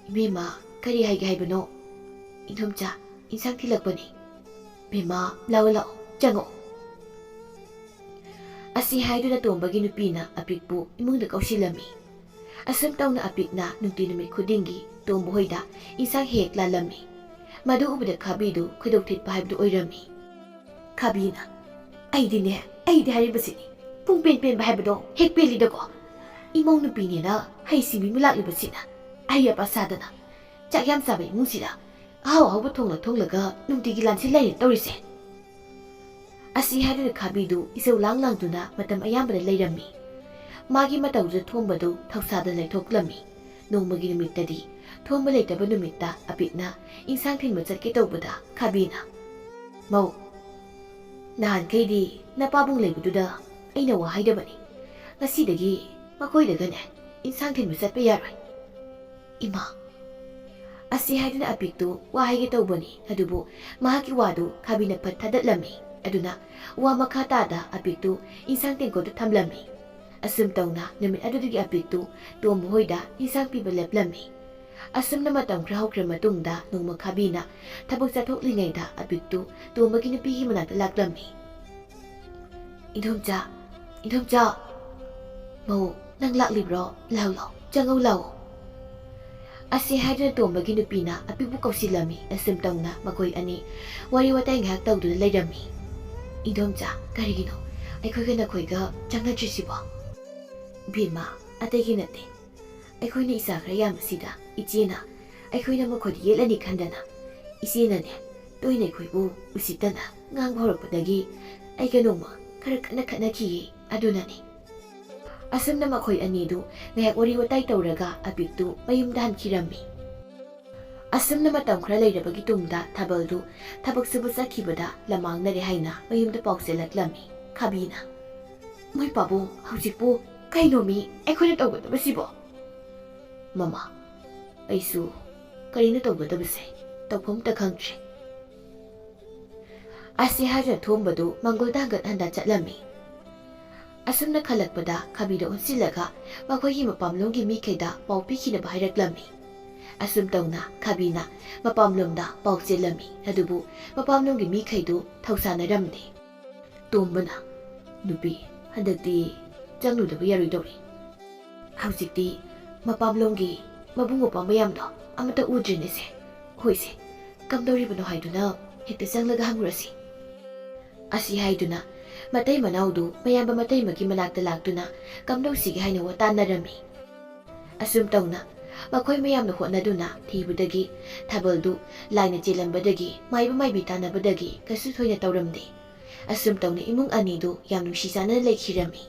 "ꯏꯕꯦꯝꯃ, ꯀꯔꯤ ꯍꯥꯏꯒꯦ ꯍꯥꯏꯕꯅꯣ?" "ꯏꯟꯗꯣꯝꯆꯥ, ꯏꯟꯁꯥꯡ ꯊꯤꯜꯂꯛꯄꯅꯤ꯫" "ꯕꯦꯝꯃ, ꯂꯥꯛꯑꯣ, ꯂꯥꯛꯑꯣ, ꯆꯪꯉꯛꯑꯣ꯫" ꯑꯁꯤ ꯍꯥꯏꯗꯨꯅ ꯇꯣꯝꯕꯒꯤ ꯅꯨꯄꯤꯅ ꯑꯄꯤꯛꯄꯨ ꯏꯃꯨꯡꯗ ꯀꯧꯁꯤꯜꯂꯝꯃꯤ꯫ ꯑꯁꯨꯝ ꯇꯧꯅ ꯑꯄꯤꯛꯅ ꯅꯨꯡꯇꯤ ꯅꯨꯃꯤꯠ ꯈꯨꯗꯤꯡꯒꯤ ꯇꯣꯝꯕ ꯍꯣꯏꯗ ꯏꯟꯁꯥꯡ ꯍꯦꯛ ꯂꯥꯜꯂꯝꯃꯤ꯫ ꯃꯗꯨ ꯎꯕꯗ ꯈꯥꯕꯤꯗꯨ ꯈꯣꯏꯗꯧ ꯊꯤꯠꯄ ꯍꯥꯏꯕꯗꯨ ꯑꯣꯏꯔꯝꯃꯤ꯫ ꯈꯥꯕꯤꯅ, "ꯑꯩꯗꯤꯅꯦ, ꯑꯩꯗꯤ ꯍꯥꯏꯔꯤꯕꯁꯤꯅꯤ, ꯄꯨꯡ ꯄꯦꯟ ꯄꯦꯟꯕ ꯍꯥꯏꯕꯗꯣ ꯍꯦꯛ ꯄꯦꯜꯂꯤꯗꯀꯣ꯫ ꯏꯃꯧ ꯅꯨꯄꯤꯅꯦꯅ ꯍꯩ ꯁꯤꯡꯕꯤ ꯑꯃ ꯂꯥꯛꯂꯤꯕꯁꯤꯅ ꯑꯍꯩ ꯑꯄꯥ ꯁꯥꯗꯅ, ꯆꯥꯛ ꯌꯥꯝ ꯆꯥꯕ ꯏꯃꯨꯡꯁꯤꯗ ꯑꯍꯥꯎ ꯑꯍꯥꯎꯕ ꯊꯣꯡꯂ ꯊꯣꯡꯂꯒ ꯅꯨꯡꯇꯤꯒꯤ ꯂꯥꯟꯁꯤ ꯂꯩꯔꯦ ꯇꯧꯔꯤꯁꯦ꯫" ꯑꯁꯤ ꯍꯥꯏꯗꯨꯅ ꯈꯥꯕꯤꯗꯨ ꯏꯁꯧ ꯂꯥꯡ ꯂꯥꯡꯗꯨꯅ ꯃꯇꯝ ꯑꯌꯥꯝꯕꯗ ꯂꯩꯔꯝꯃꯤ꯫ ꯃꯥꯒꯤ ꯃꯇꯧꯗꯨꯗ ꯊꯣꯝꯕꯗꯨ ꯊꯧꯁꯥꯗꯅ ꯂꯩꯊꯣꯛꯂꯝꯃꯤ꯫ ꯅꯣꯡꯃꯒꯤ ꯅꯨꯃꯤꯠꯇꯗꯤ ꯊꯣꯝꯕ ꯂꯩꯇꯕ ꯅꯨꯃꯤꯠꯇ ꯑꯄꯤꯛꯅ ꯏꯟꯁꯥꯡ ꯊꯤꯟꯕ ꯆꯠꯀꯦ ꯇꯧꯕꯗ ꯈꯥꯕꯤꯅ, "ꯃꯧ, ꯅꯍꯥꯟꯈꯩꯗꯤ ꯅꯄꯥꯕꯨꯡ ꯂꯩꯕꯗꯨꯗ ꯑꯩꯅ ꯋꯥ ꯍꯥꯏꯗꯕꯅꯤ꯫ ꯉꯁꯤꯗꯒꯤ ꯃꯈꯣꯏꯗꯒꯅꯦ ꯏꯟꯁꯥꯡ ꯊꯤꯟꯕ ꯆꯠꯄ ꯌꯥꯔꯣꯏ꯫" "ꯏꯃꯥ!" ꯑꯁꯤ ꯍꯥꯏꯗꯨꯅ ꯑꯄꯤꯛꯇꯨ ꯋꯥ ꯍꯥꯏꯒꯦ ꯇꯧꯕꯅꯤ, ꯑꯗꯨꯕꯨ ꯃꯍꯥꯛꯀꯤ ꯋꯥꯗꯨ ꯈꯥꯕꯤꯅ ꯐꯠ ꯊꯥꯗꯠꯂꯝꯃꯤ꯫ ꯑꯗꯨꯅ ꯋꯥ ꯃꯈꯥ ꯇꯥꯗ ꯑꯄꯤꯛꯇꯨ ꯏꯟꯁꯥꯡ ꯇꯦꯡꯀꯣꯠꯇ ꯊꯝꯂꯝꯃꯤ꯫ ꯑꯁꯨꯝ ꯇꯧꯅ ꯅꯨꯃꯤꯠ ꯑꯗꯨꯗꯒꯤ ꯑꯄꯤꯛꯇꯨ ꯇꯣꯝꯕ ꯍꯣꯏꯗ ꯏꯟꯁꯥꯡ ꯄꯤꯕ ꯂꯦꯞꯂꯝꯃꯤ꯫ ꯑꯁꯨꯝꯅ ꯃꯇꯝ ꯈꯔ ꯍꯧꯈ꯭ꯔ ꯃꯇꯨꯡꯗ ꯅꯣꯡꯃ ꯈꯥꯕꯤꯅ ꯊꯕꯛ ꯆꯠꯊꯣꯛꯂꯤꯉꯩꯗ ꯑꯄꯤꯛꯇꯨ ꯇꯣꯝꯕꯒꯤ ꯅꯨꯄꯤꯒꯤ ꯃꯅꯥꯛꯇ ꯂꯥꯛꯂꯝꯃꯤ꯫ "ꯏꯟꯗꯣꯝꯆꯥ, ꯏꯟꯗꯣꯝꯆꯥ!" "ꯃꯧ, ꯅꯪ ꯂꯥꯛꯂꯤꯕ꯭ꯔꯣ? ꯂꯥꯎ, ꯂꯥꯎ, ꯆꯪꯉꯧ ꯂꯥꯎ꯫" ꯑꯁꯤ ꯍꯥꯏꯗꯨꯅ ꯇꯣꯝꯕꯒꯤ ꯅꯨꯄꯤꯅ ꯑꯄꯤꯛꯄꯨ ꯀꯧꯁꯤꯜꯂꯝꯃꯤ꯫ ꯑꯁꯨꯝ ꯇꯧꯅ ꯃꯈꯣꯏ ꯑꯅꯤ ꯋꯥꯔꯤ ꯋꯥꯇꯥꯏ ꯉꯥꯏꯍꯥꯛ ꯇꯧꯗꯨꯅ ꯂꯩꯔꯝꯃꯤ꯫ "ꯏꯟꯗꯣꯝꯆꯥ, ꯀꯔꯤꯒꯤꯅꯣ ꯑꯩꯈꯣꯏꯒ ꯅꯈꯣꯏꯒ ꯆꯪꯅꯗ꯭ꯔꯤꯁꯤꯕꯣ?" "ꯕꯦꯝꯃ, ꯑꯇꯩꯒꯤ ꯅꯠꯇꯦ꯫ ꯑꯩꯈꯣꯏꯅ ꯏꯆꯥ ꯈꯔ ꯌꯥꯝꯕꯁꯤꯗ ꯏꯆꯦꯅ ꯑꯩꯈꯣꯏꯅ ꯃꯈꯣꯏꯗ ꯌꯦꯠꯂꯅꯤ ꯈꯟꯗꯅ ꯏꯆꯦꯅꯅꯦ ꯇꯣꯏꯅ ꯑꯩꯈꯣꯏꯕꯨ ꯎꯁꯤꯠꯇꯅ ꯉꯥꯡꯕ ꯍꯧꯔꯛꯄꯗꯒꯤ ꯑꯩꯒ ꯅꯣꯡꯃ ꯈꯔ ꯀꯟꯅ ꯈꯠꯅꯈꯤꯌꯦ, ꯑꯗꯨꯅꯅꯤ꯫" ꯑꯁꯨꯝꯅ ꯃꯈꯣꯏ ꯑꯅꯤꯗꯨ ꯉꯥꯏꯍꯥꯛ ꯋꯥꯔꯤ ꯋꯥꯇꯥꯏ ꯇꯧꯔꯒ ꯑꯄꯤꯛꯇꯨ ꯃꯌꯨꯝꯗ ꯍꯟꯈꯤꯔꯝꯃꯤ꯫ ꯑꯁꯨꯝꯅ ꯃꯇꯝ ꯈꯔ ꯂꯩꯔꯕꯒꯤ ꯇꯨꯡꯗ ꯊꯥꯕꯜꯗꯨ ꯊꯕꯛ ꯁꯨꯕ ꯆꯠꯈꯤꯕꯗ ꯂꯃꯥꯡꯅꯔꯦ ꯍꯥꯏꯅ ꯃꯌꯨꯝꯗ ꯄꯥꯎ ꯆꯦꯜꯂꯛꯂꯝꯃꯤ꯫ ꯈꯥꯕꯤꯅ, "ꯃꯣꯏ ꯄꯥꯕꯨꯡ, ꯍꯧꯖꯤꯛꯄꯨ ꯀꯩꯅꯣꯃꯤ ꯑꯩꯈꯣꯏꯅ ꯇꯧꯒꯗꯕꯁꯤꯕꯣ?" "ꯃꯃꯥ, ꯑꯩꯁꯨ ꯀꯔꯤꯅꯣ ꯇꯧꯒꯗꯕꯁꯦ, ꯇꯧꯐꯝꯇ ꯈꯪꯗ꯭ꯔꯦ"꯫ ꯑꯁꯤ ꯍꯥꯏꯗꯨꯅ ꯊꯣꯝꯕꯗꯨ ꯃꯪꯒꯣꯜꯗ ꯍꯟꯒꯠ ꯍꯟꯗ ꯆꯠꯂꯝꯃꯤ꯫ ꯑꯁꯨꯝꯅ ꯈꯜꯂꯛꯄꯗ ꯈꯥꯕꯤꯗ ꯑꯣꯟꯁꯤꯜꯂꯒ ꯃꯈꯣꯏꯒꯤ ꯃꯄꯥꯝꯂꯣꯝꯒꯤ ꯃꯤꯈꯩꯗ ꯄꯥꯎ ꯄꯤꯈꯤꯅꯕ ꯍꯥꯏꯔꯛꯂꯝꯃꯤ꯫ ꯑꯁꯨꯝ ꯇꯧꯅ ꯈꯥꯕꯤꯅ ꯃꯄꯥꯝꯂꯣꯝꯗ ꯄꯥꯎ ꯆꯦꯜꯂꯝꯃꯤ꯫ ꯑꯗꯨꯕꯨ ꯃꯄꯥꯝꯂꯣꯝꯒꯤ ꯃꯤꯈꯩꯗꯨ ꯊꯧꯁꯥꯅꯔꯝꯗꯦ꯫ ꯇꯣꯝꯕꯅ, "ꯅꯨꯄꯤ, ꯍꯟꯗꯛꯇꯤ ꯆꯪꯂꯨꯗꯕ ꯌꯥꯔꯣꯏꯗꯧꯔꯤ꯫ ꯍꯧꯖꯤꯛꯇꯤ ꯃꯄꯥꯝꯂꯣꯝꯒꯤ ꯃꯕꯨꯡ ꯃꯧꯄ꯭ꯋꯥ ꯃꯌꯥꯝꯗꯣ ꯑꯃꯠꯇ ꯎꯗ꯭ꯔꯦꯅꯦꯁꯦ꯫ ꯍꯣꯏꯁꯦ, ꯀꯝꯗꯧꯔꯤꯕꯅꯣ ꯍꯥꯏꯗꯨꯅ ꯍꯦꯛꯇ ꯆꯪꯂꯒ ꯍꯪꯉꯨꯔꯁꯤ"꯫ ꯑꯁꯤ ꯍꯥꯏꯗꯨꯅ ꯃꯇꯩ ꯃꯅꯥꯎꯗꯨ ꯃꯌꯥꯝꯕ ꯃꯇꯩꯃꯒꯤ ꯃꯅꯥꯛꯇ ꯂꯥꯛꯇꯨꯅ ꯀꯝꯗꯧꯁꯤꯒꯦ ꯍꯥꯏꯅ ꯋꯥ ꯇꯥꯟꯅꯔꯝꯃꯤ꯫ ꯑꯁꯨꯝ ꯇꯧꯅ ꯃꯈꯣꯏ ꯃꯌꯥꯝꯅ ꯍꯣꯠꯅꯗꯨꯅ ꯊꯤꯕꯗꯒꯤ ꯊꯥꯕꯜꯗꯨ ꯂꯥꯏꯅ ꯆꯦꯜꯂꯝꯕꯗꯒꯤ ꯃꯥꯏꯕ ꯃꯥꯏꯕꯤ ꯇꯥꯟꯅꯕꯗꯒꯤ ꯀꯩꯁꯨ ꯊꯣꯏꯅ ꯇꯧꯔꯝꯗꯦ꯫ ꯑꯁꯨꯝ ꯇꯧꯅ ꯏꯃꯨꯡ ꯑꯅꯤꯗꯨ ꯌꯥꯝ ꯅꯨꯡꯁꯤ ꯆꯥꯟꯅꯅ ꯂꯩꯈꯤꯔꯝꯃꯤ꯫